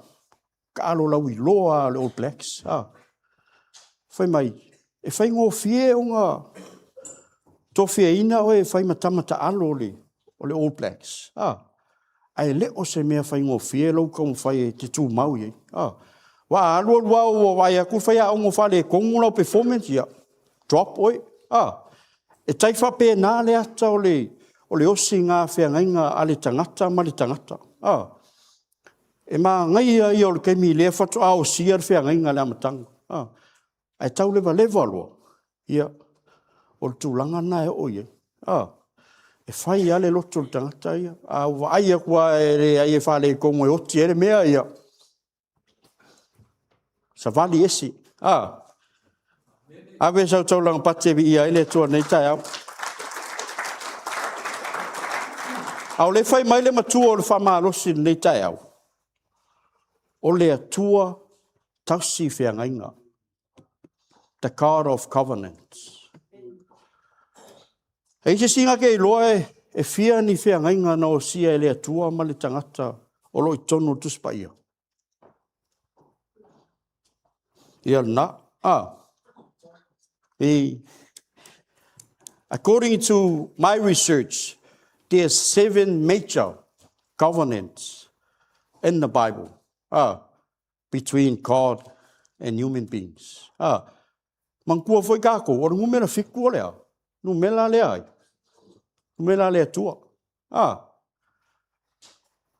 taalo lauiloa lava o le All Blacks, fai mai, e faigofie ona tofiaina oe e fai ma tama taalo o le All Blacks, ae le o se mea faigofie lou taumafai e te tumau i ai. Aua a alu alu lava ua vaai atu le faiaoga ua faaletonu lau performance, ia, drop oe. E tai faapena le ata o le osiga feagaiga a le tagata ma le tagata. E manaia ia o le taimi o lea faatoa osia le feagaiga i le amataga, ae tau levaleva loa, ia, o le tulaga lena e oo i ai. E fai lava le loto o le tagata ia. A ua vaai atu lava e leai e faaletonu e oti ai le mea, ia, savali ese. Ave sau taulaga pati e viia ai le Atua i lenei taeao. A o lea e fai mai le Matua o le faamalosi i lenei taeao, o le Atua tausi feagaiga. The God of Covenant. E i ai se isi na te iloa e fia ni feagaiga na osia e le Atua ma le tagata o lo o i totonu o le Tusi Paia? Ia lena. According to my research, there are seven major covenants in the Bible between God and human beings. Manatua foi tatou, o le numera 7 o le a? Numera lea a ai? Numera a le Atua.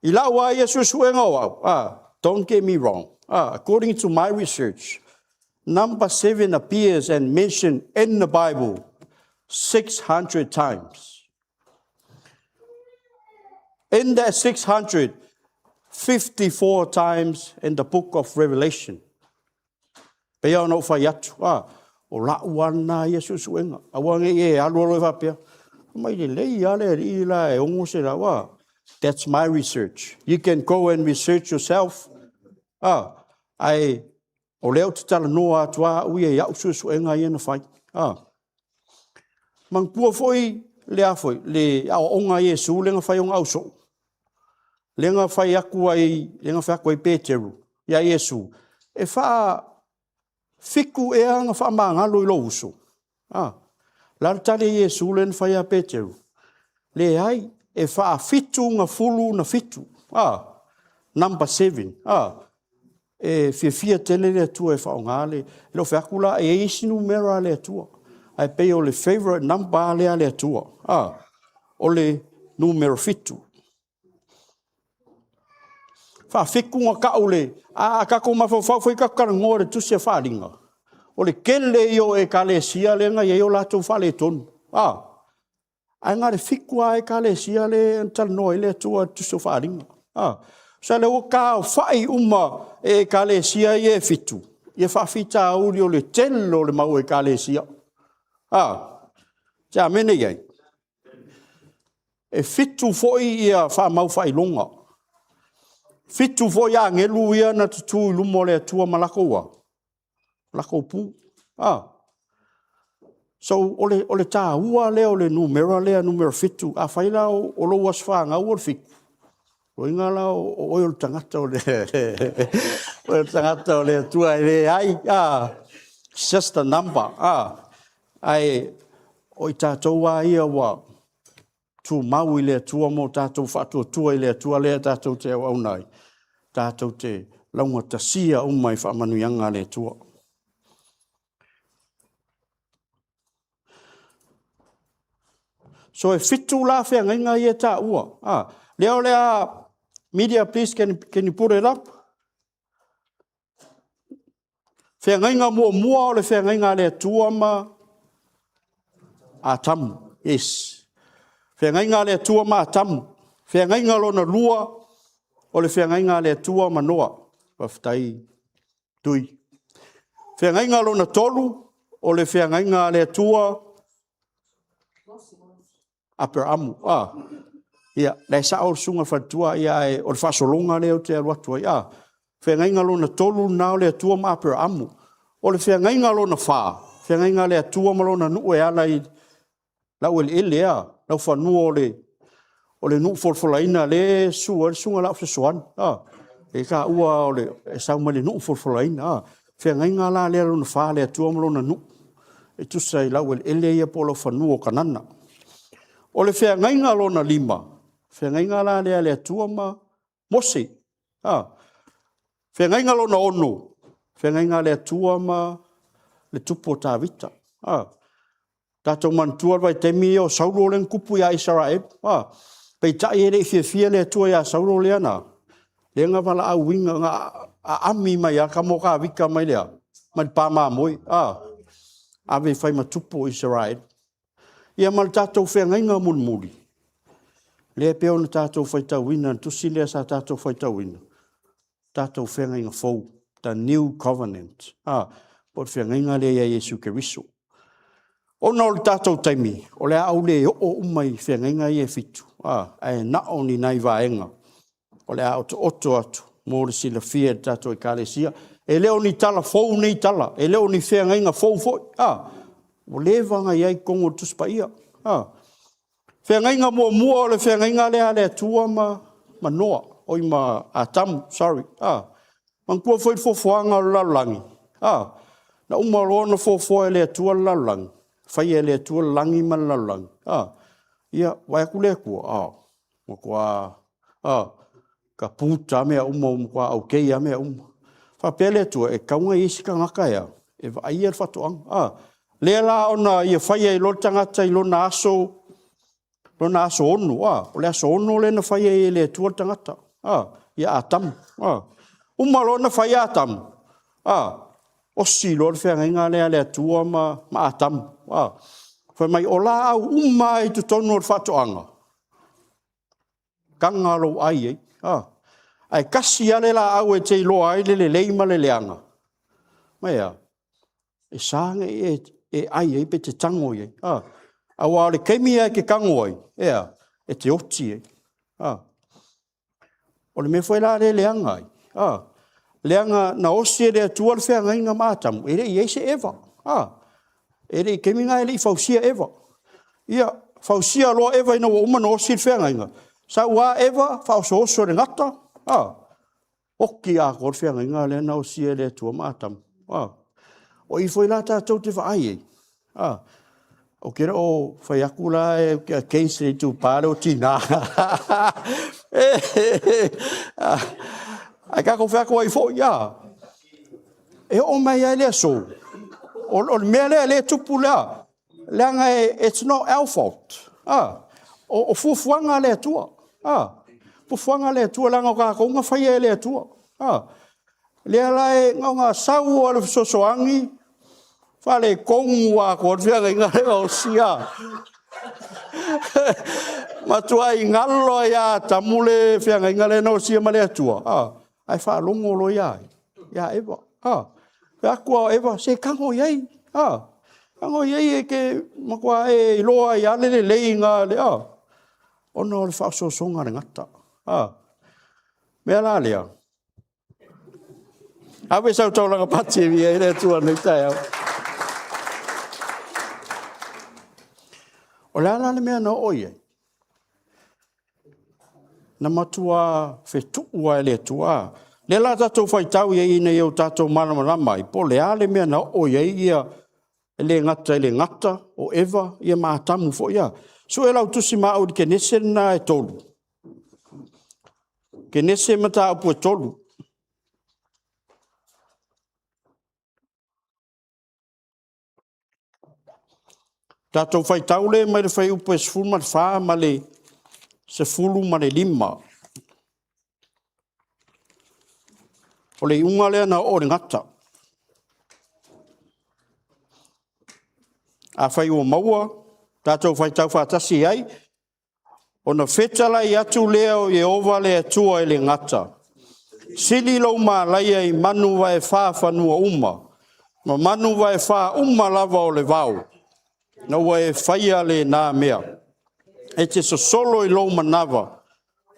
I lau lava ia suesuega o au, don't get me wrong, according to my research, number 7 appears and mentioned in the Bible 600 times. In that 654 times in the book of Revelation. Pei ona ou fai atu, o lau lava lena ia suesuega. Aua ne i e alu alu ai faapea, mai lelei lava le alii la e 600, a. That's my research. You can go and research yourself. Ae o lea ou te talanoa atu lava au ia i au suesuega ia na fai. Manatua foi le a foi, le aoaoga a Iesu lea na fai i ona ausoo, lea na fai atu ai, lea na fai atu ai Peteru ia Iesu, e faa-fitu ea ona faamagalo i lou uso? A. O le a le tali a Iesu lea na fai ia Peteru? Leai, e faafitu na fulu na fitu. A. Number 7. A. E fiafia tele le Atua e faaaoga le... E le o fai atu la e i ai isi numera a le Atua, ae pei o le favourite number lea a le Atua. A. O le numera 7. Faafitu na tau le... A tatou mafaufau foi tatou talanoa i le tusi a Faaaliga, o le tele ia o ekalesia lea na i ai o latou faaletonu. A. Ae na o le 7 lava ekalesia lea na talanoa ai le Atua i le tusi o Faaaliga. A. Tusa o lea ua taaofai uma e ekalesia ia e 7, ia faafitauli o le tele o le mau ekalesia. A. Se amene i ai? E 7 foi ia faamau faailoga. 7 foi agelu ia na tutu i luma o le Atua ma latou a? Latou pu. So o le taua lea o le numera lea numera 7. Afai la o lou aso fanau o le 7, o lona uiga la o oe o le tagata o le tagata o le Atua e leai, it's just a number. Ae o i tatou lava ia ua tumau i le Atua ma o tatou faatuatua i le Atua lea tatou te auauna ai, tatou te laugatasia uma i faamanuiaga a le Atua. So e 7 la feagaiga ia e taua. Lea o le a, media please can you put it up? Feagaiga muamua o le feagaiga a le Atua ma Atamu. Yes. Feagaiga a le Atua ma Atamu. Feagaiga lona lua, o le feagaiga a le Atua ma Noa. Faafetai Tui. Feagaiga lona 3, o le feagaiga a le Atua Aperaamu. Ia, o la e sao le susuga i le faletua, ae o le faasologa lea ou te alu atu ai a. Feagaiga lona 3 lena o le Atua ma Aperaamu. O le feagaiga lona 4, feagaiga a le Atua ma Lona nuu e ala i laueleele e a? Laufanua o le nuu folafolaina lea e susu ai le Susuga ia Lau Fesoasoani a, e taua e sau mai le nuu folafolaina a. Feagaiga la lea lona 4 a le Atua ma Lona nuu e tusa i laueleele ia po o laufanua o Kanana. O le feagaiga lona 5, feagaiga la lea a le Atua ma Mose. Feagaiga lona 6, feagaiga a le Atua ma le tupu o Tavita. Tatou manatua le vaitaimi ia o Saulo lea na tupu ia Isaraelu a, peitai e le i fiafia le Atua ia Saulo lea na valaauina, na aami mai lava le tama o Tavita mai le a? Mai le pa mamoe a, ave e fai ma tupu o Isaraelu. Ia ma le tatou feagaiga mulimuli, lea e pei ona tatou faitauina i le tusi lea sa tatou faitauina, tatou feagaiga fou, the new covenant, po o le feagaiga lea ia Iesu Keriso. Ona o le tatou taimi, o le a ou le oo uma i feagaiga ia e 7, ae na o ni nai vaega o le a otooto atu mo le silafia e le tatou Ekalesia. E le o ni tala fou nei tala, e le o ni feagaiga fou foi, ua leva ona i ai i totonu o le Tusi Paia. Feagaiga muamua o le feagaiga lea a le Atua ma Atamu. Manatua foi le foafoaga o le lalolagi? Na uma loa ona foafoa e le Atua le lalolagi, faia e le Atua le lagi ma le lalolagi, a, ia, vaai atu le Atua, ua matua kaput lava mea uma, ua matua okay lava mea uma. Faapea le Atua, e tatau ona i ai se tagata e a? E vaaia le faatoaga. A lea la ona ia fai ai loa le tagata i lona aso 6, o le aso 6 lea na fai ai e le Atua le tagata ia Atamu. Uma loa ona fai Atamu, osi loa le feagaiga lea a le Atua ma Atamu, fai mai, o laau uma lava i totonu o le faatoaga, taga lou ai ai, ae tasi lava le laau e te iloa ai le lelei ma le leaga, e a? E sa ona e ai ai pe e te tago i ai, aua o le taimi lava e te tago ai, e a? E te oti ai. O le mea foi la lea e leaga ai, leaga na osi e le Atua le feagaiga ma Atamu, e le i i ai se Eva. O le taimi lena e le i fausia Eva. Ia, fausia loa Eva ina ua uma ona osi le feagaiga, sau lava Eva faaosooso i le gata, a, oti atoa le feagaiga lea na osia e le Atua ma Atamu. O i foi la tatou te vaai ai, ou te le o fai atu la ou te against le itupa lea o tina, ae tatou featuai foi a. E oo mai lava i le aso, o le mea lea e tupu lea, leaga it's not our fault, o fuafuaga a le Atua, fuafuaga a le Atua, leaga o tatou na faia e le Atua. O lea la e na ona sau lava o le fesoasoani, faaletonu atoa le feagaiga lea na osi. Matuai galo ai lava ia Atamu le feagaiga lea na osia ma le Atua, ae faalogo loa ia ai? Ia Eva. Fai atu lava o Eva, se tago i ai, tago i ai e te matua e iloa ai lava le lelei lena, ona o le faaosoosoga o le gata. O le mea la lea, ave sau taulaga pati e viia ai le Atua i lenei taeao. O le a la le mea na oo i ai? Na matua fetuu lava e le Atua. O lea o le a tatou faitau i ai ina ia tatou malamalama ai po o le a le mea na oo i ai e le gata i le gata o Eva, ma Atamu foi. Sue lau tusi ma au i le Kenese lena e 3. Kenese mataupu e 3. Tatou faitau lea mai le fuaiupu e 14 ma le 15. O le iuga lea na oo i le gata. Afai ua maua, tatou faitau faatasi i ai. Ona fetalai atu lea o Ieova le Atua i le gata, Sili lou malaia i manu vaefa fanua uma, ma manu vaefa uma lava o le vao, ina ua e faia lena mea. E te sosolo i lou manava,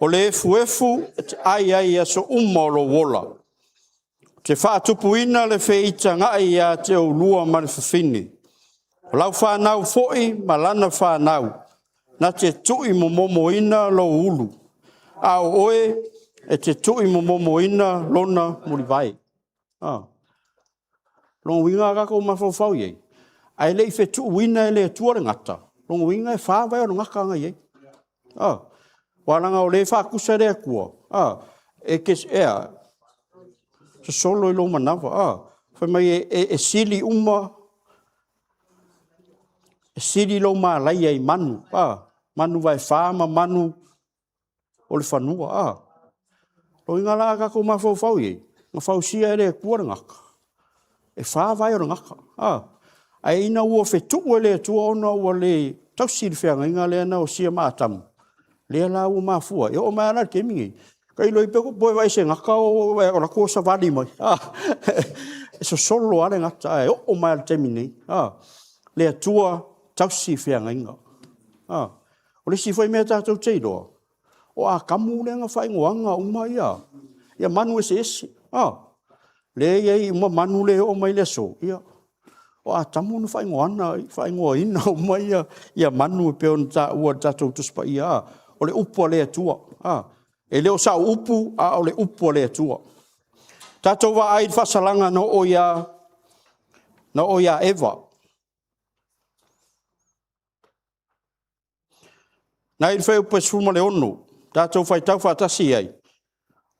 o le efuefu e te ai ai i aso uma o lou ola. Ou te faatupuina le feitagai ia te oulua ma le fafine, o lau fanau foi ma lana fanau, na te tuuimomomoina lou ulu, a o oe e te tuuimomomoina lona mulivae. O lona uiga a tatou mafaufau i ai, ae le i fetuuina e le Atua le gata, o lona uiga e fa vae o le gata na i ai. Aua leaga o lea e faatusa e le Atua, e te, e a? Sosolo i lou manava, fai mai e sili uma, e sili lou malaia i manu, manu vaefa ma manu o le fanua. O lona uiga la a tatou mafaufau i ai, na fausia e le Atua le gata, e fa vae o le gata, ae ina ua fetuu e le Atua ona ua le tausi le feagaiga lea na osia ma Atamu, lea la ua mafua ai, e oo mai lava la i le taimi lenei, tailo i ai pe e vaai i se gata o alu atu o savali mai, e sosolo lava le gata, e oo mai lava i le taimi nei, le Atua tausi feagaiga. O le isi foi mea tatou te iloa, o Atamu lea na faaigoaina uma ia manu eseese. Lea e i ai uma manu lea e oo mai i le aso, ia, o Atamu na faaigoaina uma manu e pei ona taua i le tatou Tusi Paia, o le upu a le Atua. E le o sau upu, a o le upu a le Atua. Tatou vaai i le faasalaga na oo ia Eva. O lena e i le fuaiupu e 16, tatou faitau faatasi i ai.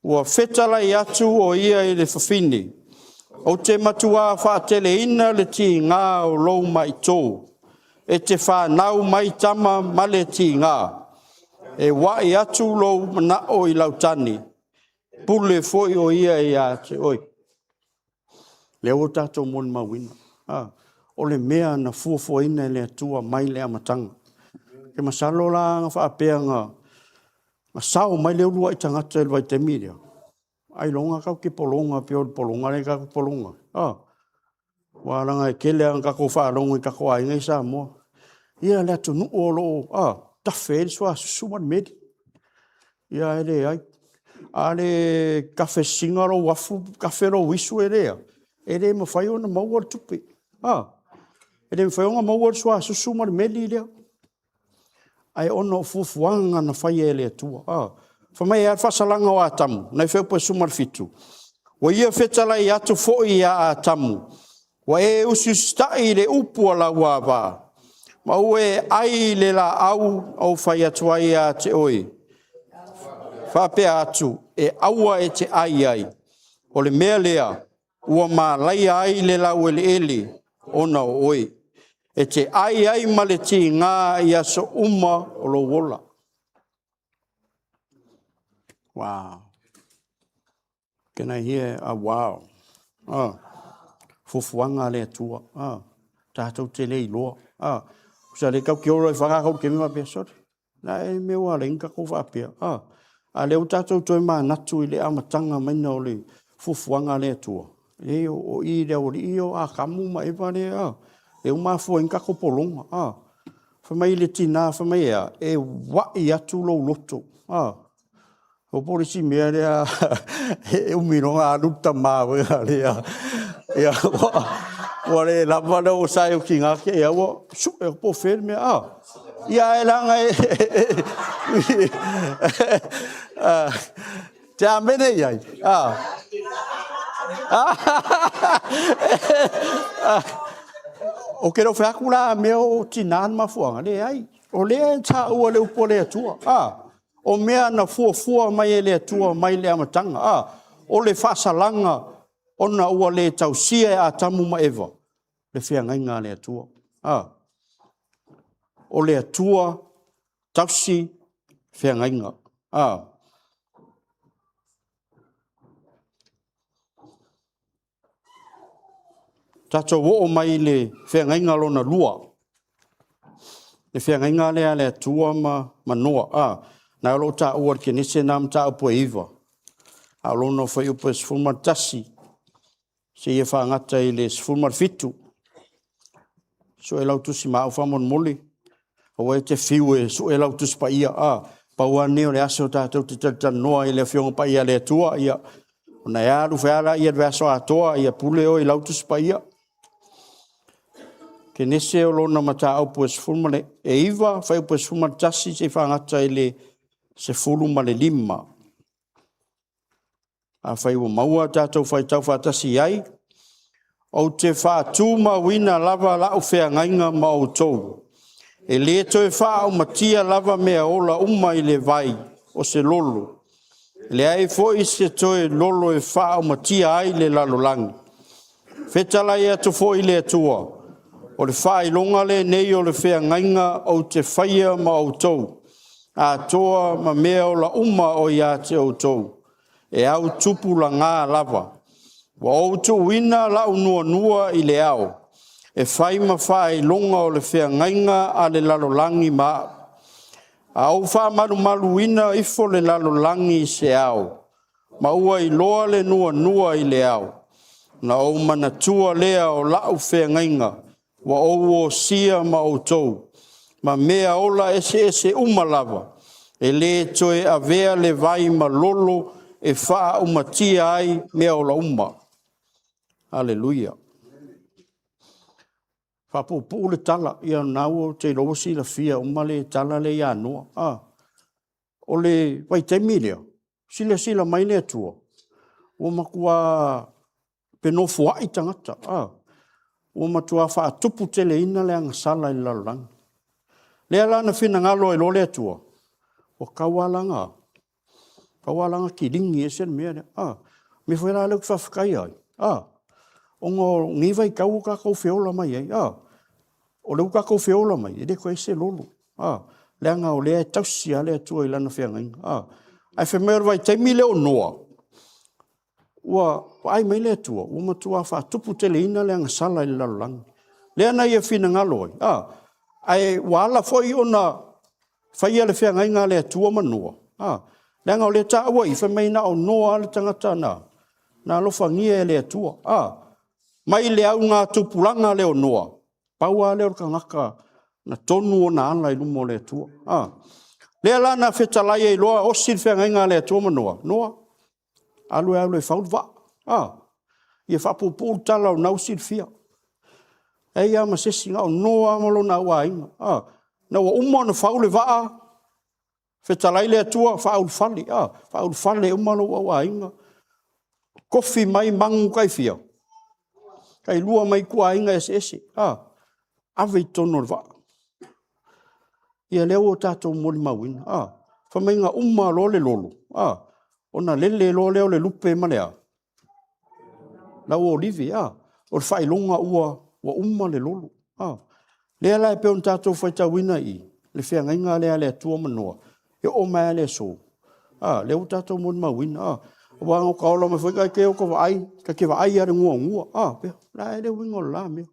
Ua fetalai atu o ia i le fafine, ou te matua faateleina le tiga o lou maito, e te fanau mai tama ma le tiga, e uai atu lou manao i lau tane, pule foi o ia ia te oe. Lea ua tatou molimauina, o le mea na fuafuaina e le Atua mai le amataga. Ou te masalo la ana faapea na sao mai le uluai tagata i le vaitaimi lea, ailoga tatou te pologa pei o le pologa lea tatou te pologa ai. Aua leaga e tele lava ina tatou faalogo i tatou aiga ia i Samoa, ia le atunuu o lo o tafe ai le suasusu ma le meli. Ia ae leai, a le tafe sisina lou afu, tafe lou isu e le a, e le mafai ona maua le tupe. E le mafai ona maua le suasusu ma le meli lea, ae ona o fuafuaga na faia e le Atua. Fai mai e a le faasalaga o Atamu? O lena e i le fuaiupu e 17, ua ia fetalai atu foi ia Atamu, ua e usiusitai i le upu a lau ava, ma ua e ai i le laau na ou fai atu ai ia te oe, faapea atu, e aua e te ai ai, o le mea lea ua malaia ai le laueleele ona o oe. E te ai ai ma le tiga i aso uma o lou ola. Uau. Can I hear a wow? Fuafuaga a le Atua, tatou te le iloa. Tusa o lea tatou te o loa i fana tatou faapea, sole, o le a ea le mea ua ala ai ona tatou faapea, a o lea ua tatou toe manatu i le amataga mai o le fuafuaga a le Atua, leai o i i le aualii ia o Atamu ma Eva lea ua mafua ai ona tatou pologa. Fai mai le tina, fai mai e a? E uai atu lou loto, a, iloa po o le isi mea lea e umi loa ona alu le tama foi lea, ua le lava le onosai o le tina, te i lava ua sue atu po o fea le mea, a. Ia ae leaga e te amene i ai? Ou te le o fai atu la a mea o tina le mafuaaga, leai. O lea e taua e le upu a le Atua, o mea na fuafua mai e le Atua mai le amataga. O le faasalaga ona ua le tausia e Atamu ma Eva le feagaiga a le Atua. O le Atua tausi feagaiga. Tatou oo mai i le feagaiga lona lua. le feagaiga lea a le Atua ma, ma Noa. A, na o lo o taua i le Kenese na mataupu e 9, a o lona fuaiupu e 11, seia faagata i le 17. Sue lau Tusi Maau faamolemole. Aua e te fiu e sue lau Tusi Paia. A, pau lava lenei o le aso tatou te talatalanoa ai i le Afioga Paia a le Atua. Ia, ona e alu foi lava lea i le vaiaso atoa, ia pule oe i lau Tusi Paia. Kenese o lona mataupu e 19, fuaiupu e 11 seia faagata i le 15. Afai ua maua le tatou faitau faatasi ai, ou te faatumauina lava lau feagaiga ma outou, e le toe faaumatia lava meaola uma i le vai o se lolo, e leai foi se toe lolo e faaumatia ai le lalolagi. Fetalai atu foi le Atua, o le faailoga lenei o le feagaiga ou te faia ma outou, atoa ma mea ola uma o ia te outou, e autupulaga lava. Ua ou tuuina lau nuanua i le ao, e fai ma faailoga o le feagaiga a le lalolagi ma au. A ou faamalumaluina ifo le lalolagi i se ao, ma ua iloa le nuanua i le ao, ona ou manatua lea o lau feagaiga ua ou osia ma outou, ma mea ola eseese uma lava, e le toe avea le vai ma lolo e faaumatia ai meaola uma. Aleluia. Faapuupuu le tala, ia o lena ou te iloa ua silafia uma le tala lea ia Noa. O le vaitaimi lea, silasila mai le Atua, ua matua fenofoai tagata, ua matua faatuputeleina le agasala i le lalolagi. O lea la na finagalo ai loa le Atua, ua tatau lava la ona kiligi ese le mea lea. O le mea foi la lea ou te faafetaia ai, ona o lenei vaitau ua tatou feola mai ai, o lea ua tatou feola mai, e le toe i ai se lolo, leaga o lea e tausi lava le Atua i Lana feagaiga. Ae fai mai o le vaitaimi lea o Noa, ua vaai mai le Atua ua matua faatuputeleina le agasala i le lalolagi. Lea na ia finagalo ai, ae ua ala foi ona faia le feagaiga a le Atua ma Noa, leaga o lea e taua i i, fai mai na o Noa lava le tagata na alofagia e le Atua. Mai le augatupulaga lea o Noa, pau lava lea o le tagata na tonu ona ala i luma o le Atua. Lea la na fetalai ai loa osi le feagaiga a le Atua ma Noa, Noa, alu e alu e fau le vaa. Ia faapuupuu le tala o lena ua silafia. E leai lava ma se isi, na o Noa lava ma lona auaiga. Ina ua uma ona fau le vaa, fetalai le Atua, faaulufale, faaulufale uma lou auaiga, tofi mai manu tai fia? Tailua mai ituaiga eseese, ave i totonu o le vaa. Ia lea ua tatou molimauina, fai mai na uma loa le lolo, ona lele loa lea o le lupe ma le a? Lauolive, a? O le faailoga ua uma le lolo. O lea la e pei ona tatou faitauina i i, le feagaiga lea a le Atua ma Noa, e oo mai lava i le aso, lea ua tatou molimauina. Aua na ota ola mai foi ta te ota vaai, ta te vaai lava i le nuanua, o le a ea le uiga o le la mea?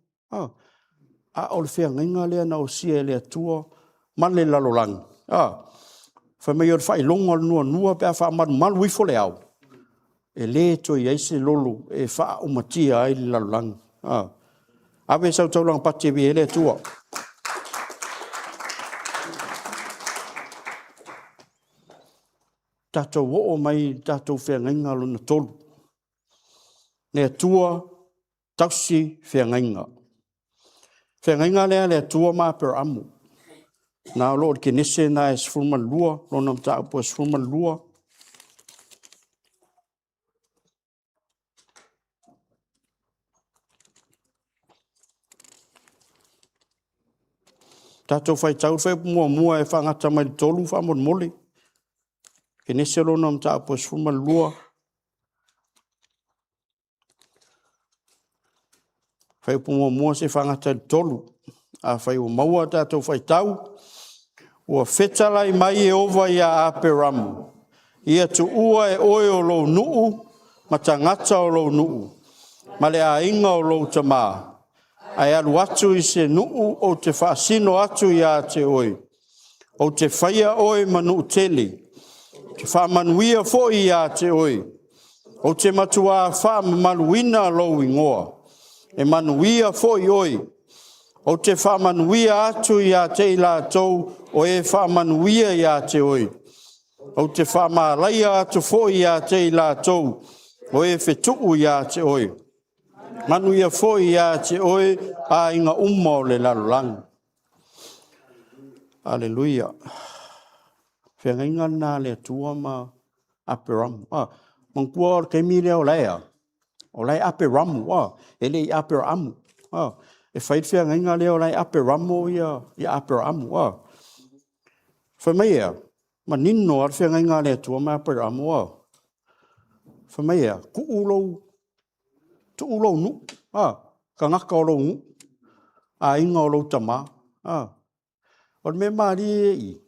A o le feagaiga lea na osia e le Atua ma le lalolagi, fai mai o le faailoga o le nuanua pe a faamalumalu ifo le ao, e le toe i ai se lolo e faaumatia ai le lalolagi. Ave sau taulaga pati e viia ai le Atua. Tatou oo mai i le tatou feagaiga lona tolu, le Atua tausi feagaiga. Feagaiga lea a le Atua ma Aperamo, lena o lo o i le Kenese lena e 12, lona mataupu e 12. Tatou faitau le fuaiupu 1 e faagata mai i le 3 faamolemole. Kenese lona mataupu e 12, fuaiupu 1 seia faagata i le 3. Afai ua maua le tatou faitau, ua fetalai mai Ieova ia Aperamo, “Ia tuua e oe o lou nuu ma tagata o lou nuu ma le aiga o lou tama, Ae alu atu i se nuu ou te faasino atu ia te oe. Ou te faia oe ma nuu tele. Ou te faamanuia foi ia te oe. Ou te matua faamamaluina lou igoa. E manuia foi oe. Ou te faamanuia atu ia te i latou o e faamanuia ia te oe. Ou te faamalaia atu foi ia te i latou o e fetuu ia te oe. Manuia foi ia te oe aiga uma o le lalolagi. Aleluia. Feagaiga lena a le Atua ma Aperamo. Manatua o le taimi lea o la e a? O la e Aperamo, e le i Aperaamu. E fai le feagaiga lea o la e Aperamo ia Aperaamu. Fai mai e a? Manino lava le feagaiga a le Atua ma Aperamo. Fai mai e a? Tuu lou nuu, tagata o lou nuu, aiga o lou tama. O le mea malie i i,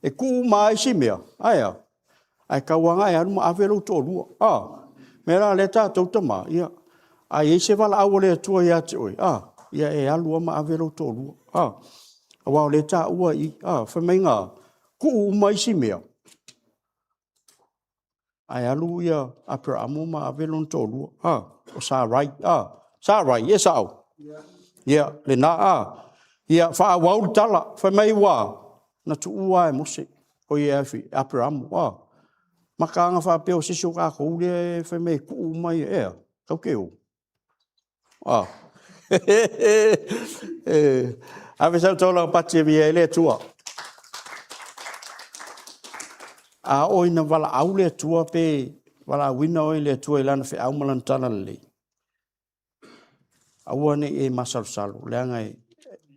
e tuu uma lava isi mea, ae a? Ae tau lava ina e alu ma ave lou toalua. O le mea la lea tatou tama, ia, a i ai se valaau a le Atua ia te oe, a, ia e alu lava ma ave lou toalua. Aua o lea e taua i i, fai mai na tuu uma isi mea, ae alu Aperamo ma ave lona toalua, o Sarai. Sarai, e sao? Ia, lena a? Ia faaauau le tala, fai mai ua na tuua lava e Mose, oi e Aperamo. Mata ana faapea o se isi o tatou lea e fai mai e tuu uma ia, e a? Tatou te o? A! Ave sau taulaga pati e viia ai le Atua. A oo ina valaau le Atua pe valaauina oe e le Atua i Lana feau ma Lana talalelei, aua ne i e masalosalo, leaga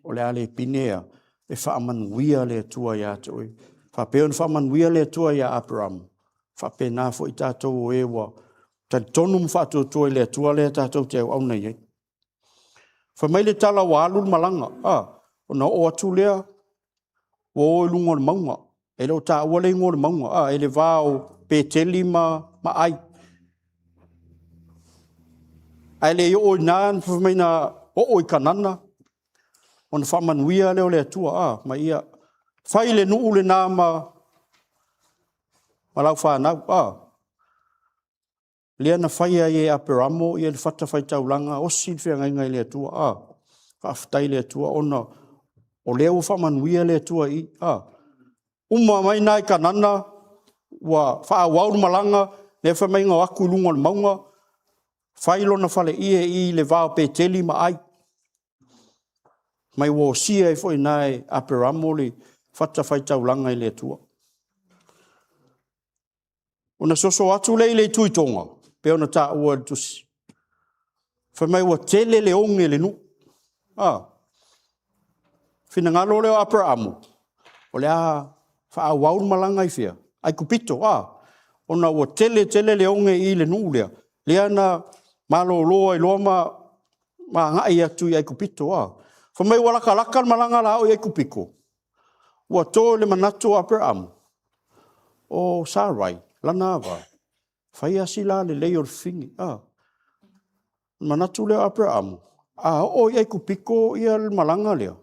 o le a le pine e faamanuia le Atua ia te oe. E faapea ona faamanuia le Atua ia Aperamo, faapena foi tatou o e ua talitonu ma faatuatua i le Atua lea tatou te auauna i ai. Fai mai le tala ua alu le malaga, ona oo atu lea ua o i luga o le mauga. E le o taua le igoa o le mauga, i le va o Peteli ma Ai. Ae le i oo i ina, fai mai na oo i Kanana, ona faamanuia lea o le Atua, ma ia fai le nuu lena ma lau fanau. Lea na fai ai e Aperamo le fatafaitaulaga osi le feagaiga i le Atua. Faafetai i le Atua ona o lea ua faamanuia le Atua i i. Uma mai na i Kanana, ua faaauau le malaga, lea fai mai na o atu i luga o le mauga, fai lona faleie i le va o Peteli ma Ai, ma ua osia ai foi i ina e Aperamo le fatafaitaulaga i le Atua. Ona soso atu lea i le itu i Toga, pei ona taua e le Tusi, fai mai ua tele le oge i le nuu. Finagalo lea o Aperamo, o le a faaauau le malaga i fea? Aikupito, a? Ona ua tele tele le oge i le nuu lea, lea na malolo ai loa ma agai atu i Aikupito. Fai mai ua latalata le malaga o le a oo i Aikupito, ua to i le manatu o Aperamo, o Sarai, lana ava, fai lava si lalelei o le fafine. Ona manatu lea o Aperamo, a oo i Aikupito le malaga lea,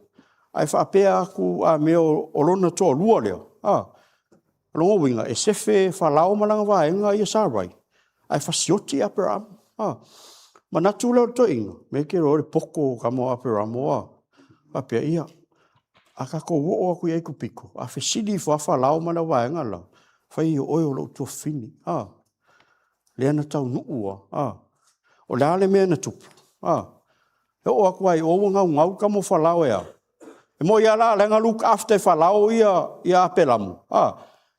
ae faapea atu a mea o lona toalua lea, o lona uiga, e sefe Farao ma lana vaega ia Sarai, ae fasioti Aperamo. Ona manatu lea o le toeaina, e te iloa o le poto o le tama o Aperamo a, faapea, ia, a tatou oo atu i Aikupito, a fesili ifo lava Farao ma le vaega le la, fai o oe o lou tuafafine. Lea na taunuu lava. O le a le mea na tupu? E oo atu lava i o ua naunau le tama o Farao e a? E moni lava la o la e na look after e Farao ia Aperamo, a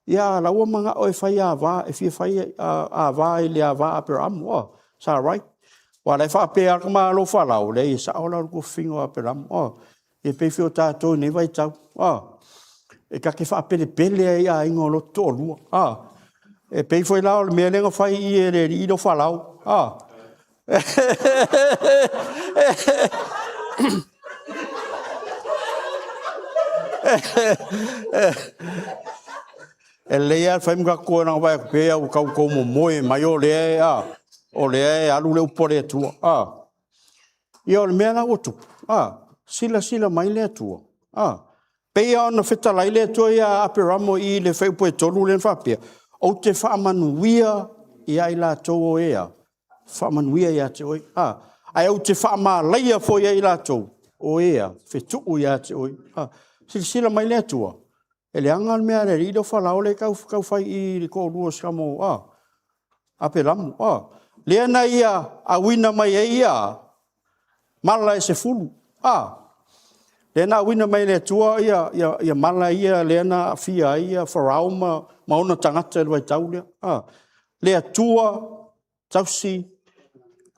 o la e ua manao e fai ava, e fia fai ava i le ava a Aperamo, Sarai. Aua o la e faapea lava le tamaloa Farao, leai e sao la le tuafafine o Aperamo. E pei foi o tatou i lenei vaitau, e ta te faapelepele lava i aiga o lo ta toalua. E pei foi la o le mea lea na fai i i e le alii lea o Farao. E lelei lava le fai ma tatou o e vaai atu pea ua tau tou momoe mai o lea e alu le upu a le Atua. Ia o le mea la ua tupu, a, silasila mai le Atua, a, pei lava ona fetalai le Atua ia Aperamo i le fuaiupu 3 lea na faapea, ou te faamanuia ia i latou o e a, faamanuia ia te oe. A, ae ou te faamalaia foi ia i latou, o e a, fetuu ia te oe. A, silasila mai le Atua, e leaga le mea a le alii lea o Farao lea e tau fai i i i le toalua o si tama o Aperamo. A, lea na ia auina mai ai ia a? Mala e 10. A, lea na auina mai e le Atua ia mala ia lea na aafia ai Farao ma ona tagata i le vaitau lea. A, le Atua tausi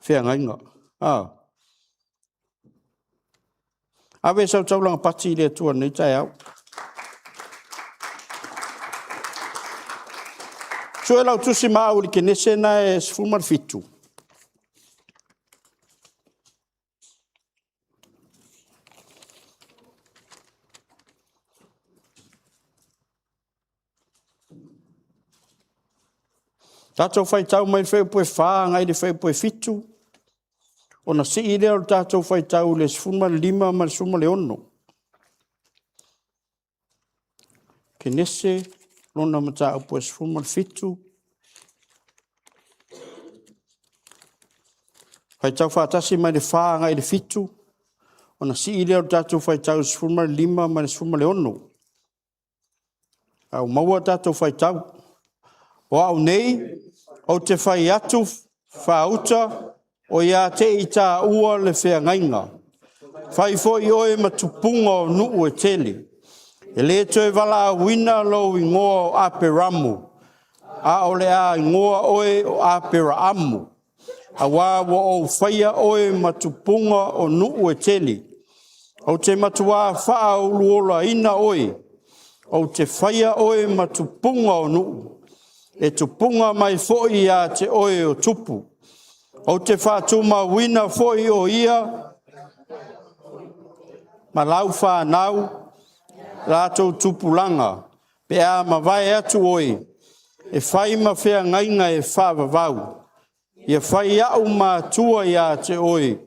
feagaiga. A. Ave sau taulaga pati i le Atua i lenei taeao. Sue lau Tusi ma Au i le Kenese lena e 17. Tatou faitau mai i le fuaiupu e 4 agai i le fuaiupu e 7, ona sii lea o le tatou faitau i le 15 ma le 16. Kenese lona mataupu e 17. Faitau faatasi mai le 4 agai i le 7, ona sii lea o le tatou faitau i le 15 ma le 16. A ua maua le tatou faitau, o au nei ou te fai atu faauta, o ia te i taua le feagaiga. Fai foi oe ma tupuga o nuu e tele. E le toe valaauina lou igoa o Aperamo, a o le a igoa oe o Aperaamu, aua ua ou faia oe ma tupuga o nuu e tele. Ou te matua faauluulaina oe, ou te faia oe ma tupuga o nuu, e tupuga mai foi ia te oe o tupu. Ou te faatumauina foi o ia ma lau fanau latou tupulaga, pe a mavae atu oe, e fai ma feagaiga e faavavau. Ia fai au matua ia te oe,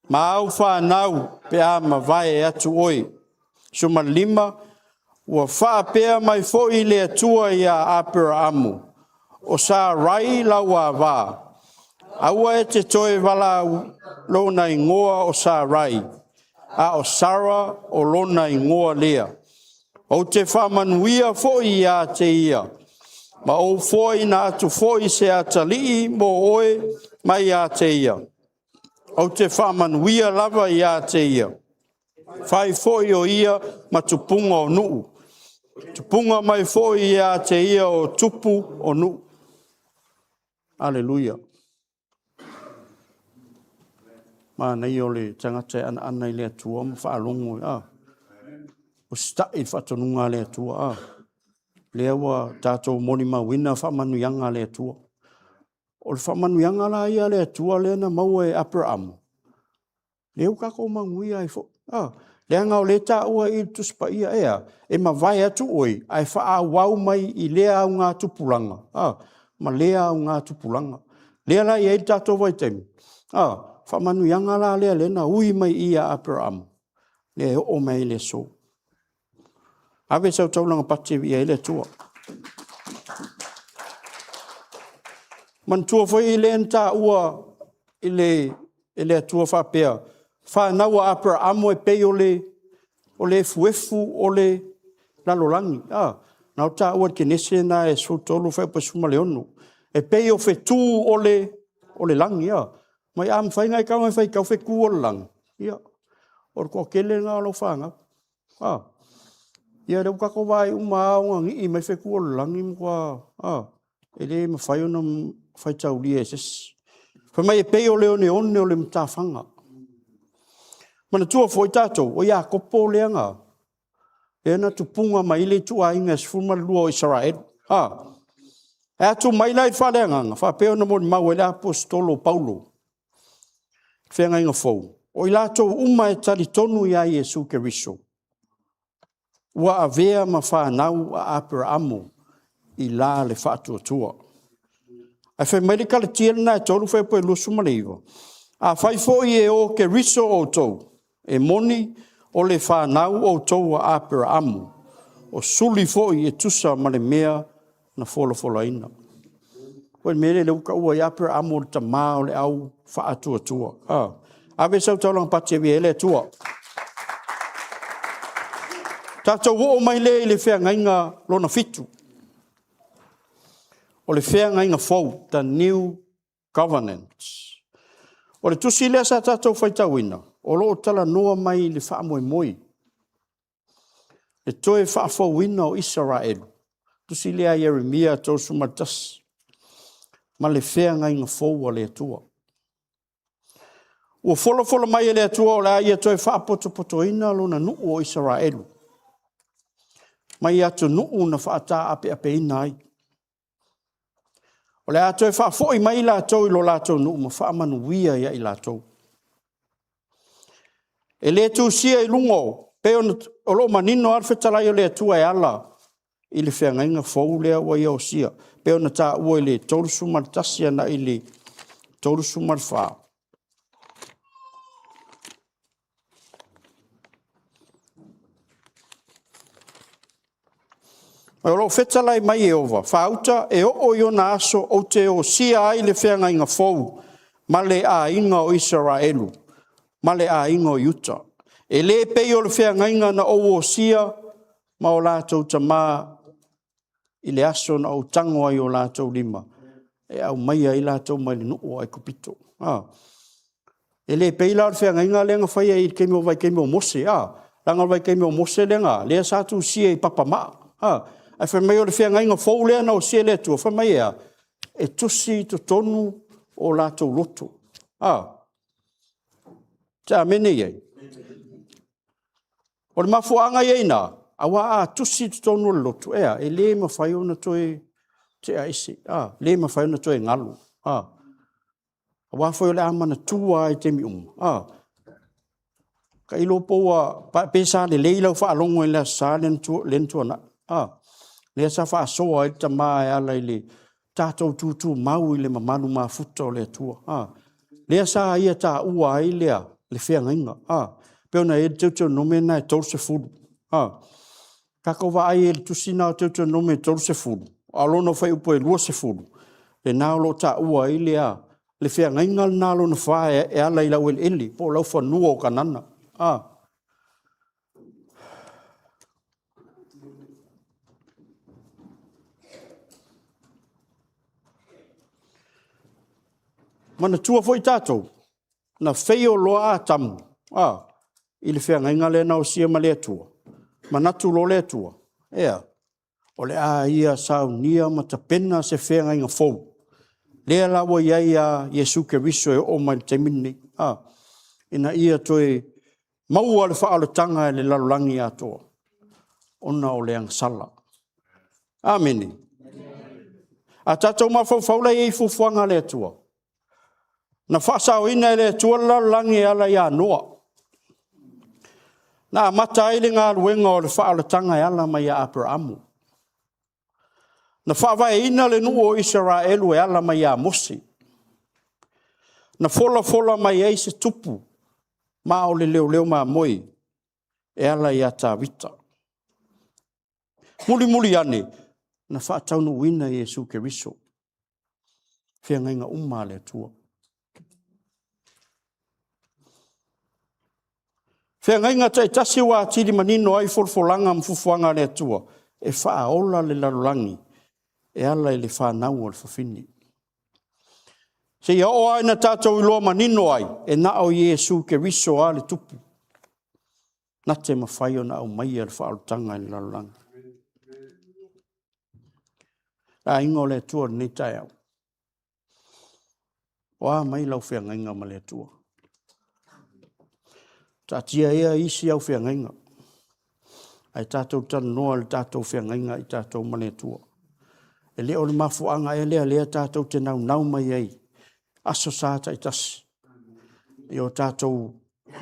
ma au fanau pe a mavae atu oe. 15, ua faapea mai foi le Atua ia Aperaamu, o Sarai lau ava, aua e te toe valaau lona igoa o Sarai, a o Sara o lona igoa lea. Ou te faamanuia foi ia te ia, ma ou foaiina atu foi se atalii mo oe mai ia te ia. Ou te faamanuia lava ia te ia, fai foi o ia ma tupuga o nuu, tupuga mai foi ia te ia o tupu o nuu. Aleluia. Manaia o le tagata e anoano i le Atua ma faalogo, a, usitai i le faatonuga a le Atua. A. Lea ua tatou molimauina faamanuiaga a le Atua. O le faamanuiaga la ia a le Atua lea na maua e Aperamo, lea ua tatou manuia ai foi. A, leaga o lea e taua i i i le Tusi Paia e a? E mavae atu oe, ae faaauau mai i lea augatupulaga, a, ma lea augatupulaga. Lea la e i ai le tatou vaitaimi, a, faamanuiaga la lea na ui mai i ia Aperamo, lea e oo mai ai i le aso. Ave sau taulaga pati e viia ai le Atua. Manatua foi lea na taua e le Atua faapea, fanau a Aperamo e pei o le efuefu o le lalolagi. A, lena ua taua i le Kenese lena e 13 fuaiupu e 16, e pei o fetu o le lagi. A, a mafai ona e tago e faitau fetu o le lagi, ia, o le toatele lena o lau fanau. A, ia lea ua tatou vaai uma lava ua nii mai fetu o le lagi, ua matua, a, e le mafai ona faitaulia e se isi. Fai mai e pei o le oneone o le matafaga. Manatua foi tatou, o Iakopo lea na tupuga mai ai le ituaiga e 12 o Isaraelu, a. E atu mai la i le faaleagaga, faapea ona molimau ai le aposetolo o Paulo, Feagaiga Fou, o i latou uma e talitonu ia Iesu Keriso, ua avea ma fanau a Aperamo i la le faatuatua. Ae fai mai le Kalatia lena e 3 fuaiupu e 29, Afai foi e o Keriso outou, e moni o le fanau outou a Aperaamu, o suli foi e tusa ma le mea na folafolaina. O le mea lea ua taua ai Aperaamu o le tama o le au faatuatua. Ave sau taulaga pati e ave ai le Atua. Tatou oo mai lea i le feagaiga lona 7. O le feagaiga fou, the new covenant. O le tusi lea sa tatou faitauina, o lo o talanoa mai i le faamoemoe, le toe faafouina o Isaraelu, tusi lea a Ieremia 31, ma le feagaiga fou a le Atua. Ua folafola mai e le Atua o le a ia toe faapotopotoina lona nuu o Isaraelu, mai atunuu na faataapeapeina ai. O le a toe faafoi mai i latou i lo latou nuu ma faamanuia ia i latou. E le tusia i luga o, pei o lo o manino lava le fetalai o le Atua e ala i le feagaiga fou lea ua ia osia, e pei ona taua i le 31 agai i le 34. O lo o fetalai mai Ieova, faauta e oo i ona aso ou te osia ai le feagaiga fou ma le aiga o Isaraelu ma le aiga o Iuta. E le pei o le feagaiga na ou osia ma o latou tama i le aso na ou tago ai i o latou lima e aumaia ai i latou mai le nuu o Aikupito. E le pei la o le feagaiga lea na faia i le vaitaimi o Mose, leaga o le vaitaimi o Mose lea sa tusia i papamaa. Ae fai mai o le feagaiga fou lea na osia e le Atua, fai mai e a? E tusi i totonu o latou loto. E te amene i ai? O le mafuaaga e i ai i ina, aua a tusi i totonu o le loto, e a? E le mafai ona toe tea ese, le mafai ona toe galo. Aua foi o le a manatua lava i taimi uma. Tailo po ua, pe sa lelei lau faalogo i le Aso Sa lea na tuanai, lea sa faasoa ai le tama e ala i le tatou tutumau i le mamalu mafuta o le Atua. Lea sa ia taua ai le a? Le feagaiga. E pei ona i ai le Teutonome lena e 30. A tatou vaai i ai i le tusi lena o Teutonome 30, a o lona fuaiupu 20, lena o lo o taua ai le a? Le feagaiga lena lona fa e ala i laueleele po o laufanua o Kanana. Manatua foi tatou, na fail loa Atamu i le feagaiga lea na osia ma le Atua, manatu loa le Atua, e a? O le a ia saunia ma tapena se feagaiga fou, lea la ua i ai lava Iesu Keriso e oo mai i le taimi lenei, ina ia toe maua le faaolataga e le lalolagi atoa, ona o le agasala. Amene. A tatou mafaufau la i ai i fuafuaga a le Atua, na faasaoina e le Atua le lalolagi e ala ia Noa. Na amata ai le galuega o le faaolataga e ala mai ia Aperaamu. Na faavaeina le nuu o Isaraelu e ala mai ia Mose. Na folafola mai ai se tupu, ma o le leoleo mamoe e ala ia Tavita. Mulimuli ane, na faataunuuina Iesu Keriso, feagaiga uma a le Atua. Feagaiga taitasi ua atili manino ai folafolaga ma fuafuaga a le Atua, e faaola le lalolagi e ala i le fanau a le fafine. Seia oo lava ina tatou iloa manino ai, e na o Iesu Keriso lava le tupu, na te mafai ona aumaia le faaolataga i le lalolagi. Le aiga o le Atua i lenei taeao, o a mai lau feagaiga ma le Atua? Taatia ia isi au feagaiga, ae tatou talanoa i le tatou feagaiga i tatou ma le Atua. E le o le mafuaaga ea lea o lea tatou te naunau mai ai i Aso Sa taitasi, ia o tatou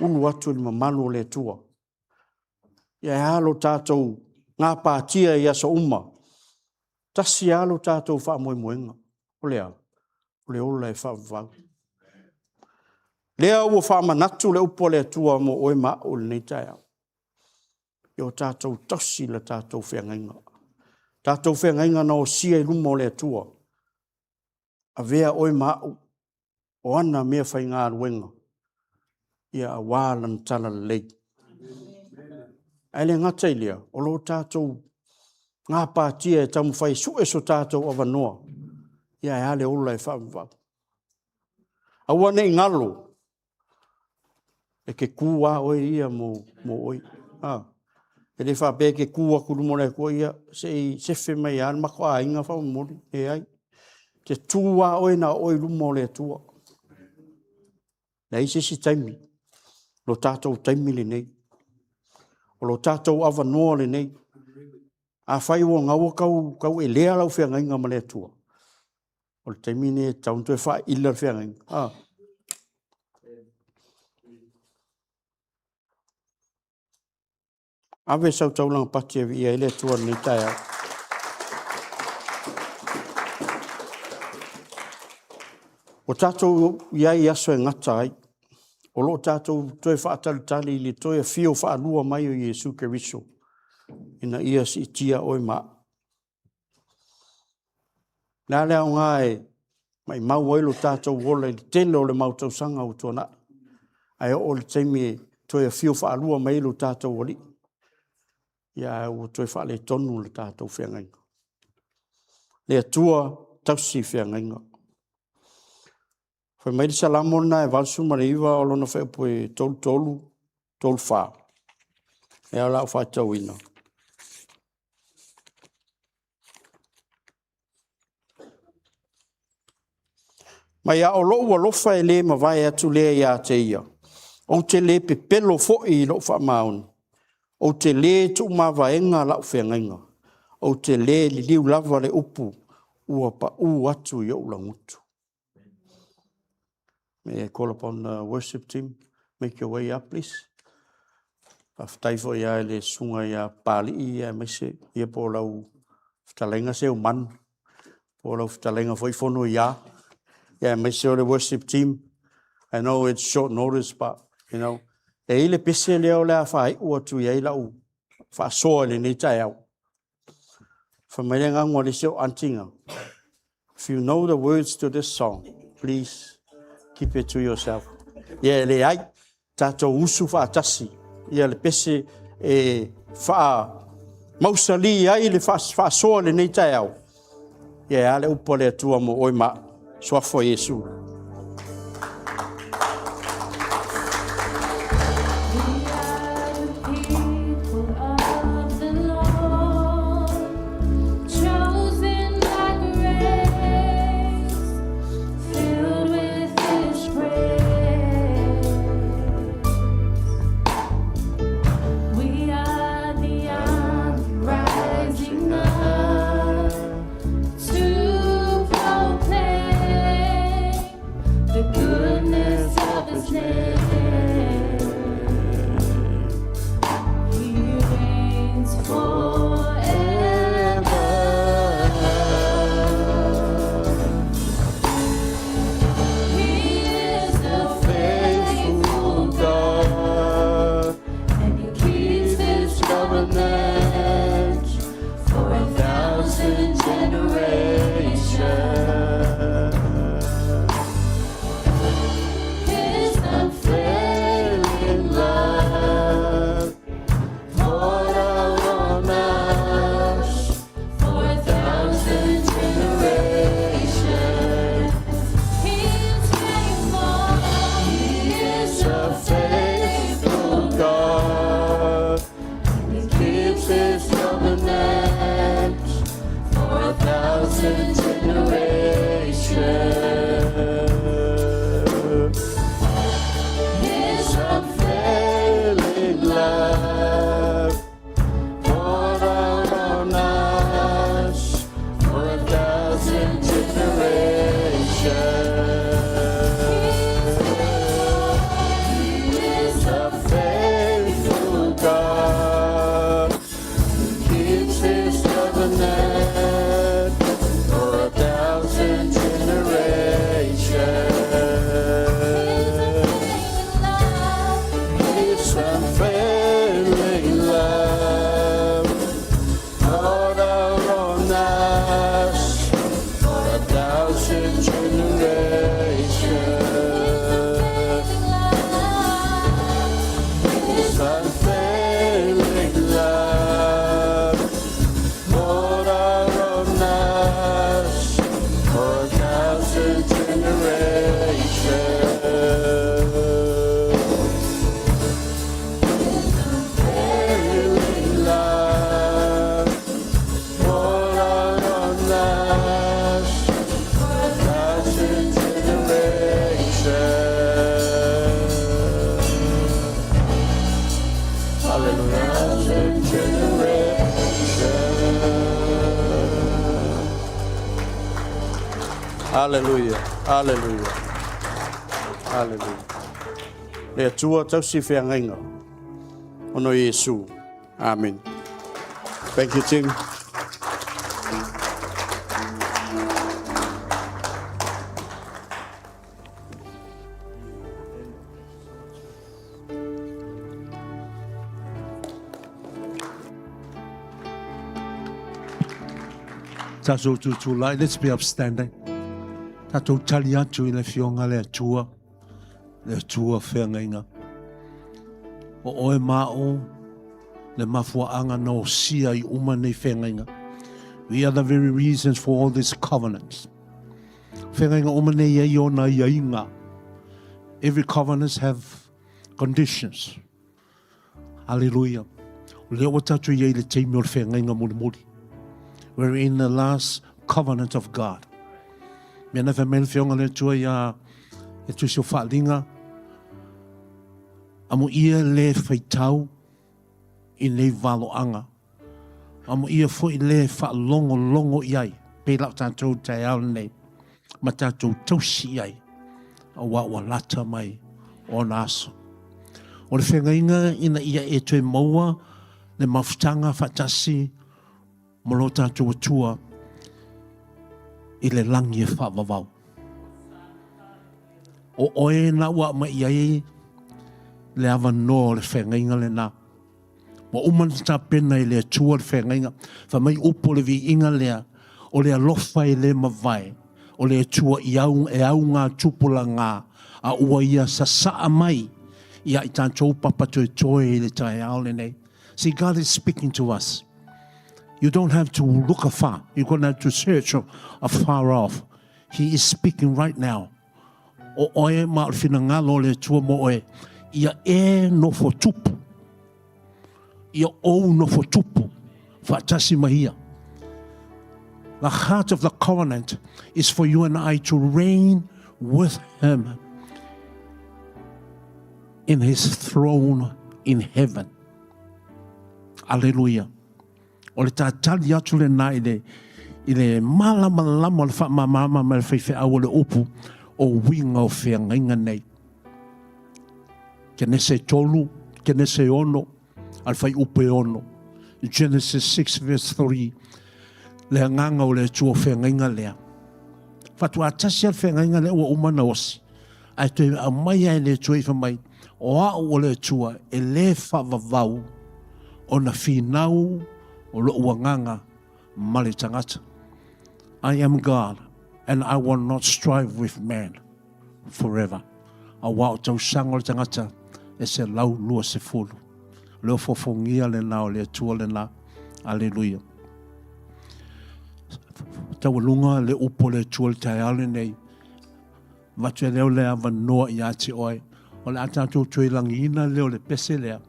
ulu atu i le mamalu o le Atua. Ae a lo tatou gapatia i aso uma? E tasi lava lo tatou faamoemoega, o le a? O le ola e faavavau. Lea ua faamanatu le upu a le Atua mo oe ma au i lenei taeao. Ia o tatou tausi le tatou feagaiga. Tatou feagaiga na osia i luma o le Atua. Avea oe ma au o ana meafaigaluega, ia aua Lana Talalelei. Ae le gata i lea, o lo o tatou gapatia e taumafai e sue so tatou avanoa, ia ae a le ola e faavavau. Aua ne i galo, e te tu lava oe ia mo oe. E le faapea e te tu atu i luma o le Atua, ia se i sefe mai lava le matou aiga faamolemole. Leai, e te tu lava oe na o oe i luma o le Atua. E leai se isi taimi, o lo tatou taimi lenei. O lo tatou avanoa lenei. Afai o lena ua tau elea lau feagaiga ma le Atua, o le taimi lenei e tatau ona toe faaila le feagaiga. Ave sau taulaga pati e viia ai le Atua i lenei taeao. Ua tatou i ai i aso e gata ai, o lo o tatou toe faatalitali i le toe afio faalua mai o Iesu Keriso ina ia siitia oe ma au. O le a le aoga e maumau ai lo tatou ola i le tele o le mau tausaga ua tuanai, ae oo i le taimi e toe afio faalua mai ai lo tatou Alii, ae ua toe faaletonu le tatou feagaiga. Le Atua tausi feagaiga. Fai mai le Salamo lena e 89 o lona fuaiupu e 33, 34, lea o le a ou faitauina. Mai a o lou alofa e le mavae atu lea ia te ia, ou te le pepelo foi i lou faamaoni, ou te le tuumavaega lau feagaiga, ou te le liliu lava le upu ua pau atu i ou lagutu. May I call upon the worship team, make your way up please. Faafetai foi lava i le susuga ia Papalii aemaise ia po o lau fetalaiga Seumanu, po o lau fetalaiga foi Fonoia, aemaise o le worship team. I know it's short notice but you know, e i ai le pese lea o le a faaiu atu i ai lau faasoa i lenei taeao. Fai mai le agaga o le isi au aunty na, if you know the words to this song, please keep it to yourself. Ia e leai, tatou usu faatasi ia le pese e faamausali ai le faasoa i lenei taeao. Ia e a le upu a le Atua mo oe ma au. Suafa o Iesu. For 1,000 generations. Unfailing love, pour out on us. For 1,000 generations. Hallelujah. 1,000 generations. Hallelujah. Hallelujah. Hallelujah. Le Atua tausi feagaiga ona o Iesu. Amen. Thank you, Tim. Tatou tutulai, let's be upstanding. Tatou tali atu i le Afioga le Atua, le Atua feagaiga. O oe ma au, le mafuaaga na osia ai uma nei feagaiga. We are the very reasons for all these covenants. Feagaiga uma nei e i ai ona aiaiga. Every covenants have conditions. Aleluia. O lea ua tatou i ai i le taimi o le feagaiga mulimuli. We're in the last covenant of God. Mea na fai mai le Afioga le Atua ia e tusi o faaaliga, amuia le faitau i nei valoaga. Amuia foi le faalogologo i ai, pei la o tatou taeao lenei, ma tatou tausi i ai, aua ua lata mai ona aso. O le feagaiga ina ia e toe maua le mafutaga faatasi ma lo tatou Atua i le lagi e faavavau. O oe na ua aumai i ai le avanoa o le feagaiga lena. Ua uma ona tapena e le Atua le feagaiga. Fai mai upu o le viiga lea, o le alofa e le mavae, o le Atua i au, e au ngā tupulaga, a ua ia sasaa mai ia i tatou papatoetoe i le taeao lenei. See, God is speaking to us. You don't have to look afar. You don't have to search afar off. He is speaking right now. O oe ma o le finagalo o le Atua mo oe, ia e nofo tupu, ia ou nofo tupu, faatasi ma ia. The heart of the covenant is for you and I to reign with him in his throne in heaven. Aleluia. O le tatali atu lena i le, i le malamalama o le faamamaama ma le faifeau o le upu o uiga o feagaiga nei. Kenese 3, Kenese 6, a le fuaiupu e 6. Genesis 6 verse 3, le agaga o le Atua o feagaiga lea. Faatoa tasi lava le feagaiga lea ua uma ona osi. Ae toe aumai lava e le Atua i fai mai, o au o le Atua e le faavavau ona finau o lou agaga ma le tagata. I am God and I will not strive with man forever. Aua o tausaga o le tagata e 120. O le ofoofogia lena o le Atua lena. Aleluia. Taualuga le upu o le Atua i le taeao lenei. Avatu e leo le avanoa ia te oe. O le a tatou toe lagiina lea o le pese lea.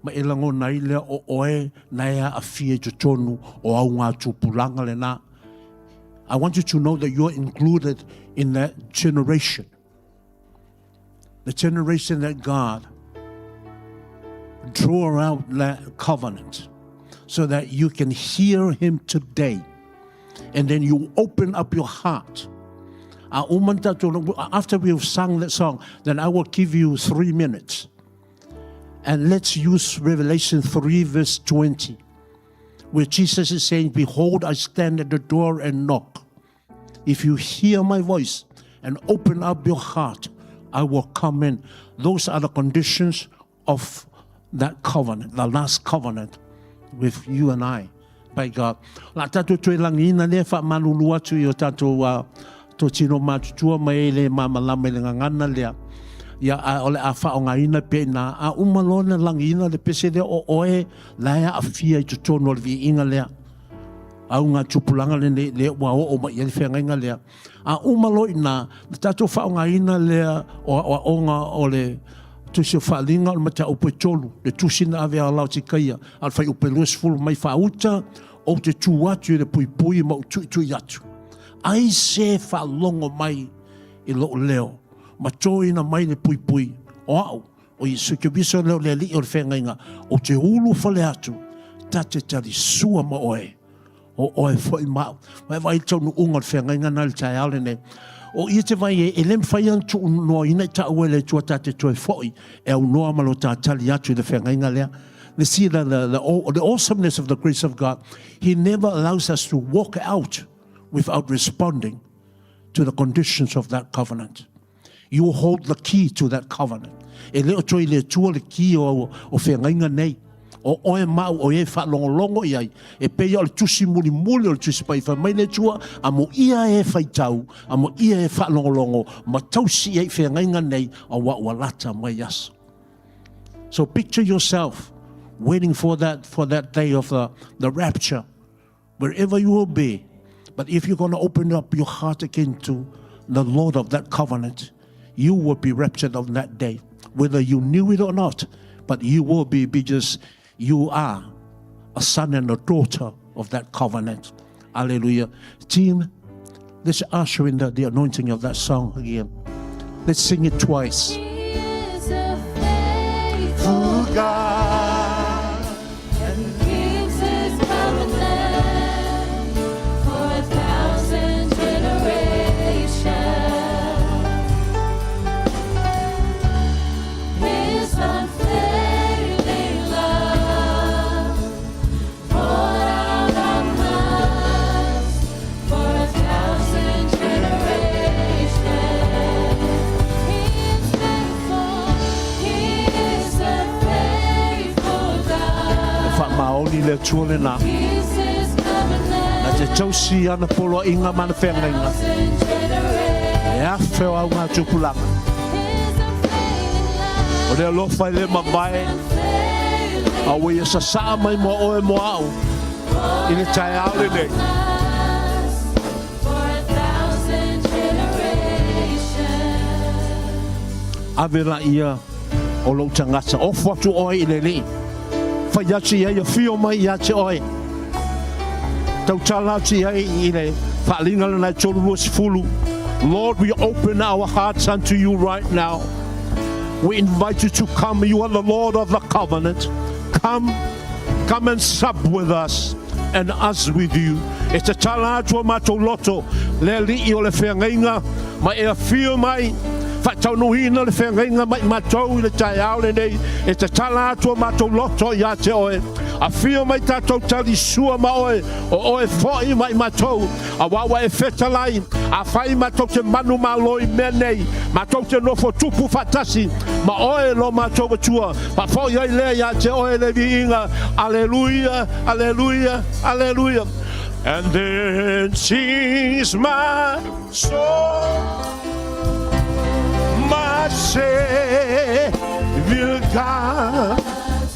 Ma e lagona ai lea o oe na e aafia i totonu o au ngā tupulaga lena. I want you to know that you are included in that generation. The generation that God drew out that covenant so that you can hear him today. And then you open up your heart. After we have sung that song, then I will give you 3 minutes. And let's use Revelation 3 verse 20, where Jesus is saying, Behold, I stand at the door and knock. If you hear my voice and open up your heart, I will come in. Those are the conditions of that covenant, the last covenant with you and I by God. La tatou toe lagiina lea faamalulu atu i o tatou uh, to tino matutua mai e le malamalama i le gagana lea. Ia, a, o le a faaaogaina pea ina, a uma loa na lagiina le pese lea o oe, la e aafia i totonu o le viiga lea. augatupulaga lenei lea ua oo mai i ai le feagaiga lea. A uma loa i ina, ona tatou faaaogaina lea o aoaoga o le Tusi o Faaaliga o le mataupu e 3, le tusi na ave ia Laotikaia, a o le fuaiupu e 20 mai faauta, ou te tu atu i le puipui ma ou tuitui atu. Ai se faalogo mai i lou leo ma toina mai le puipui o au, o Iesu Keriso lea o le Alii o le Feagaiga, ou te ulufale atu, ta te talisua ma oe, o oe foi ma au. Vaai vaai le taunuuga o le feagaiga na i le taeao lenei. O ia te vai e, e le mafai ona tuunoaina i taua e le Atua ta te toe foi e aunoa ma lo ta tali atu i le feagaiga lea. You see the, the, the, the awesomeness of the grace of God. He never allows us to walk out without responding to the conditions of that covenant. You hold the key to that covenant. E le o toe i le Atua le ki o, o feagaiga nei. O oe ma au o e faalogologo i ai, e pei o le tusi mulimuli o le tusi pai fai mai le Atua, a mo ia e faitau, a mo ia e faalogologo, ma tausi i ai feagaiga nei, a ua ua lata mai aso. So picture yourself waiting for that, for that day of the, the rapture, wherever you will be. But if you're going to open up your heart again to the Lord of that covenant, you will be raptured on that day, whether you knew it or not. But you will be because you are a son and a daughter of that covenant. Hallelujah. Team, let's usher in the, the anointing of that song again. Let's sing it twice. He is a faithful God. and keeps his covenant for 1,000 generations. His unfailing love poured out on us for 1,000 generations. He is faithful. He is a faithful God. E faamaoni le Atua lena. Keeps his covenant. Na te tausi ana poloaiga ma ana feagaiga. 1,000 generations. E afe o au ngā tupulaga. His unfailing love. O le alofa e le mavae, Unfailing a ua ia sasaa mai mo oe mo au i le taeao lenei. us for 1,000 generations. Ave laia o lou tagata. Ofo atu oe i le Alii. Fai atu i ai, afio mai ia te oe. Tautala atu i ai i le faaaliga lena e 3:20. Lord, we open our hearts unto you right now. We invite you to come. You are the Lord of the covenant. Come, come and sup with us and us with you. E tatala atu o matou loto, le Alii o le feagaiga, ma e afio mai, faataunuuina le feagaiga ma i matou i le taeao lenei, e tatala atu o matou loto ia te oe. Afio mai tatou talisua ma oe, o oe foi ma i matou, auā ua e fetalai, afai matou te manumalo i mea nei, matou te nofo tupu faatasi ma oe lo matou Atua, faafoi ai lea ia te oe le viiga. Aleluia, aleluia, aleluia. And then sings my soul, my Savior God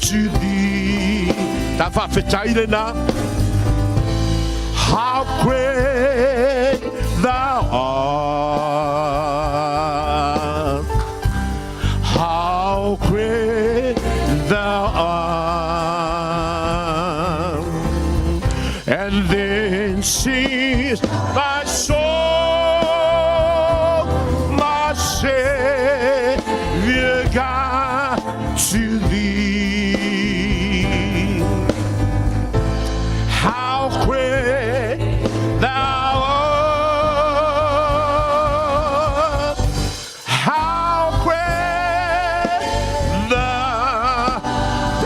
to thee. Ta faafetai lena. How great thou art. How great thou art. And then sings my soul, my Savior God to thee. How great thou art. How great thou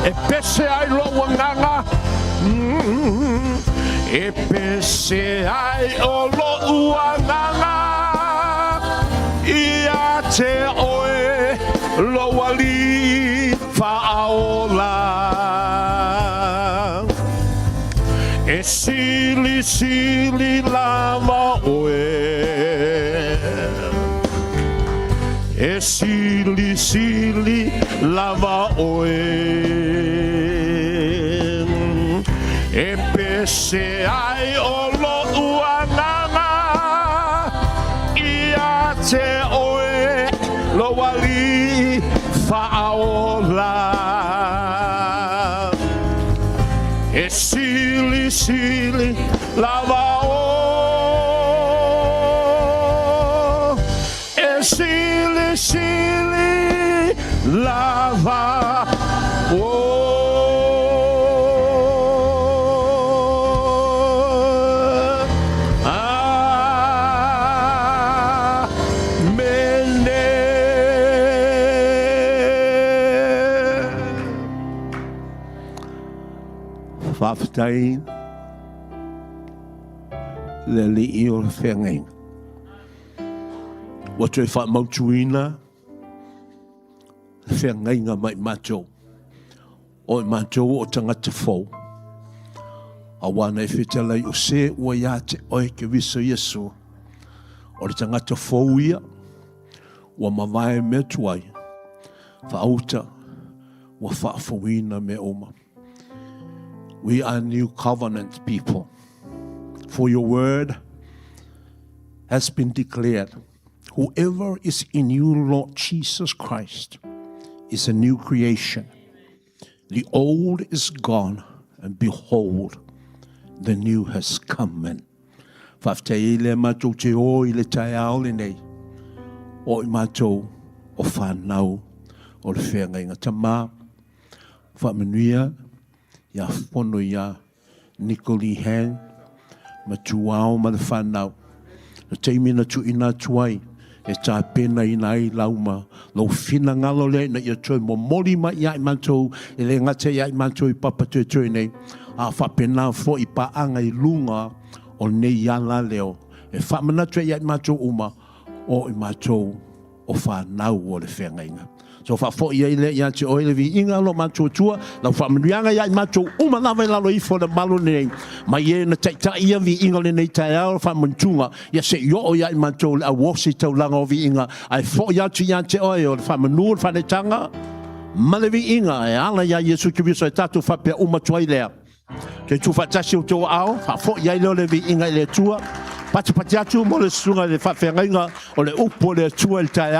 E pese ai lou agaga E pese ai o lou agaga Ia te oe lou Alii faaola E silisili lava oe E silisili lava oe E pese ai te Oe lou Alii Faaola. E silisili lava o, e silisili lava o. Amene. Faafetai le Alii o le feagaiga. Ua toe faamautuina le feagaiga mai matou. O i matou o tagata fou. Aua na e fetalai o se ua ia te oe Keriso Iesu. O le tagata fou ia, ua mavae mea tuai, faauta, ua faafouina mea uma. We are new covenant people. For your word has been declared. Whoever is in you, Lord Jesus Christ, is a new creation. The old is gone, and behold, the new has come in. Faafetai ai lea matou te o i le taeao lenei, o i matou o fanau o le feagaiga. Tama, faamanuia ia fono ia Niko Lee Hang, ma Tuao ma le fanau. Le taimi na tuuina atu ai e tapenaina ai lau ma lou finagalo lea ina ia toe momoli mai ia i matou, e le gata ia i matou i Papatoetoe nei, a faapena foi i paaga i luga o nei alaleo e faamanatu ai ia i matou uma o i matou o fanau o le feagaiga. So faafoi ai lea ia te oe le viiga o lo matou Atua, lau faamanuiaga ia i matou uma lava i lalo ifo o le malu lenei, mai e na taitai ia viiga o lenei taeao o faamanutuga, ia se i oo ia i matou le auosi taulaga o viiga, ae foi atu ia te oe o le faamanu o le faanetaga ma le viiga e ala ia Iesu Keriso e tatou faapea uma atu ai lea. Toe tuufaatasi outou aao, faafoi ai lea o le viiga i le Atua. Patipati atu mo le susuga i le faafeagaiga o le upu o le Atua i le taeao.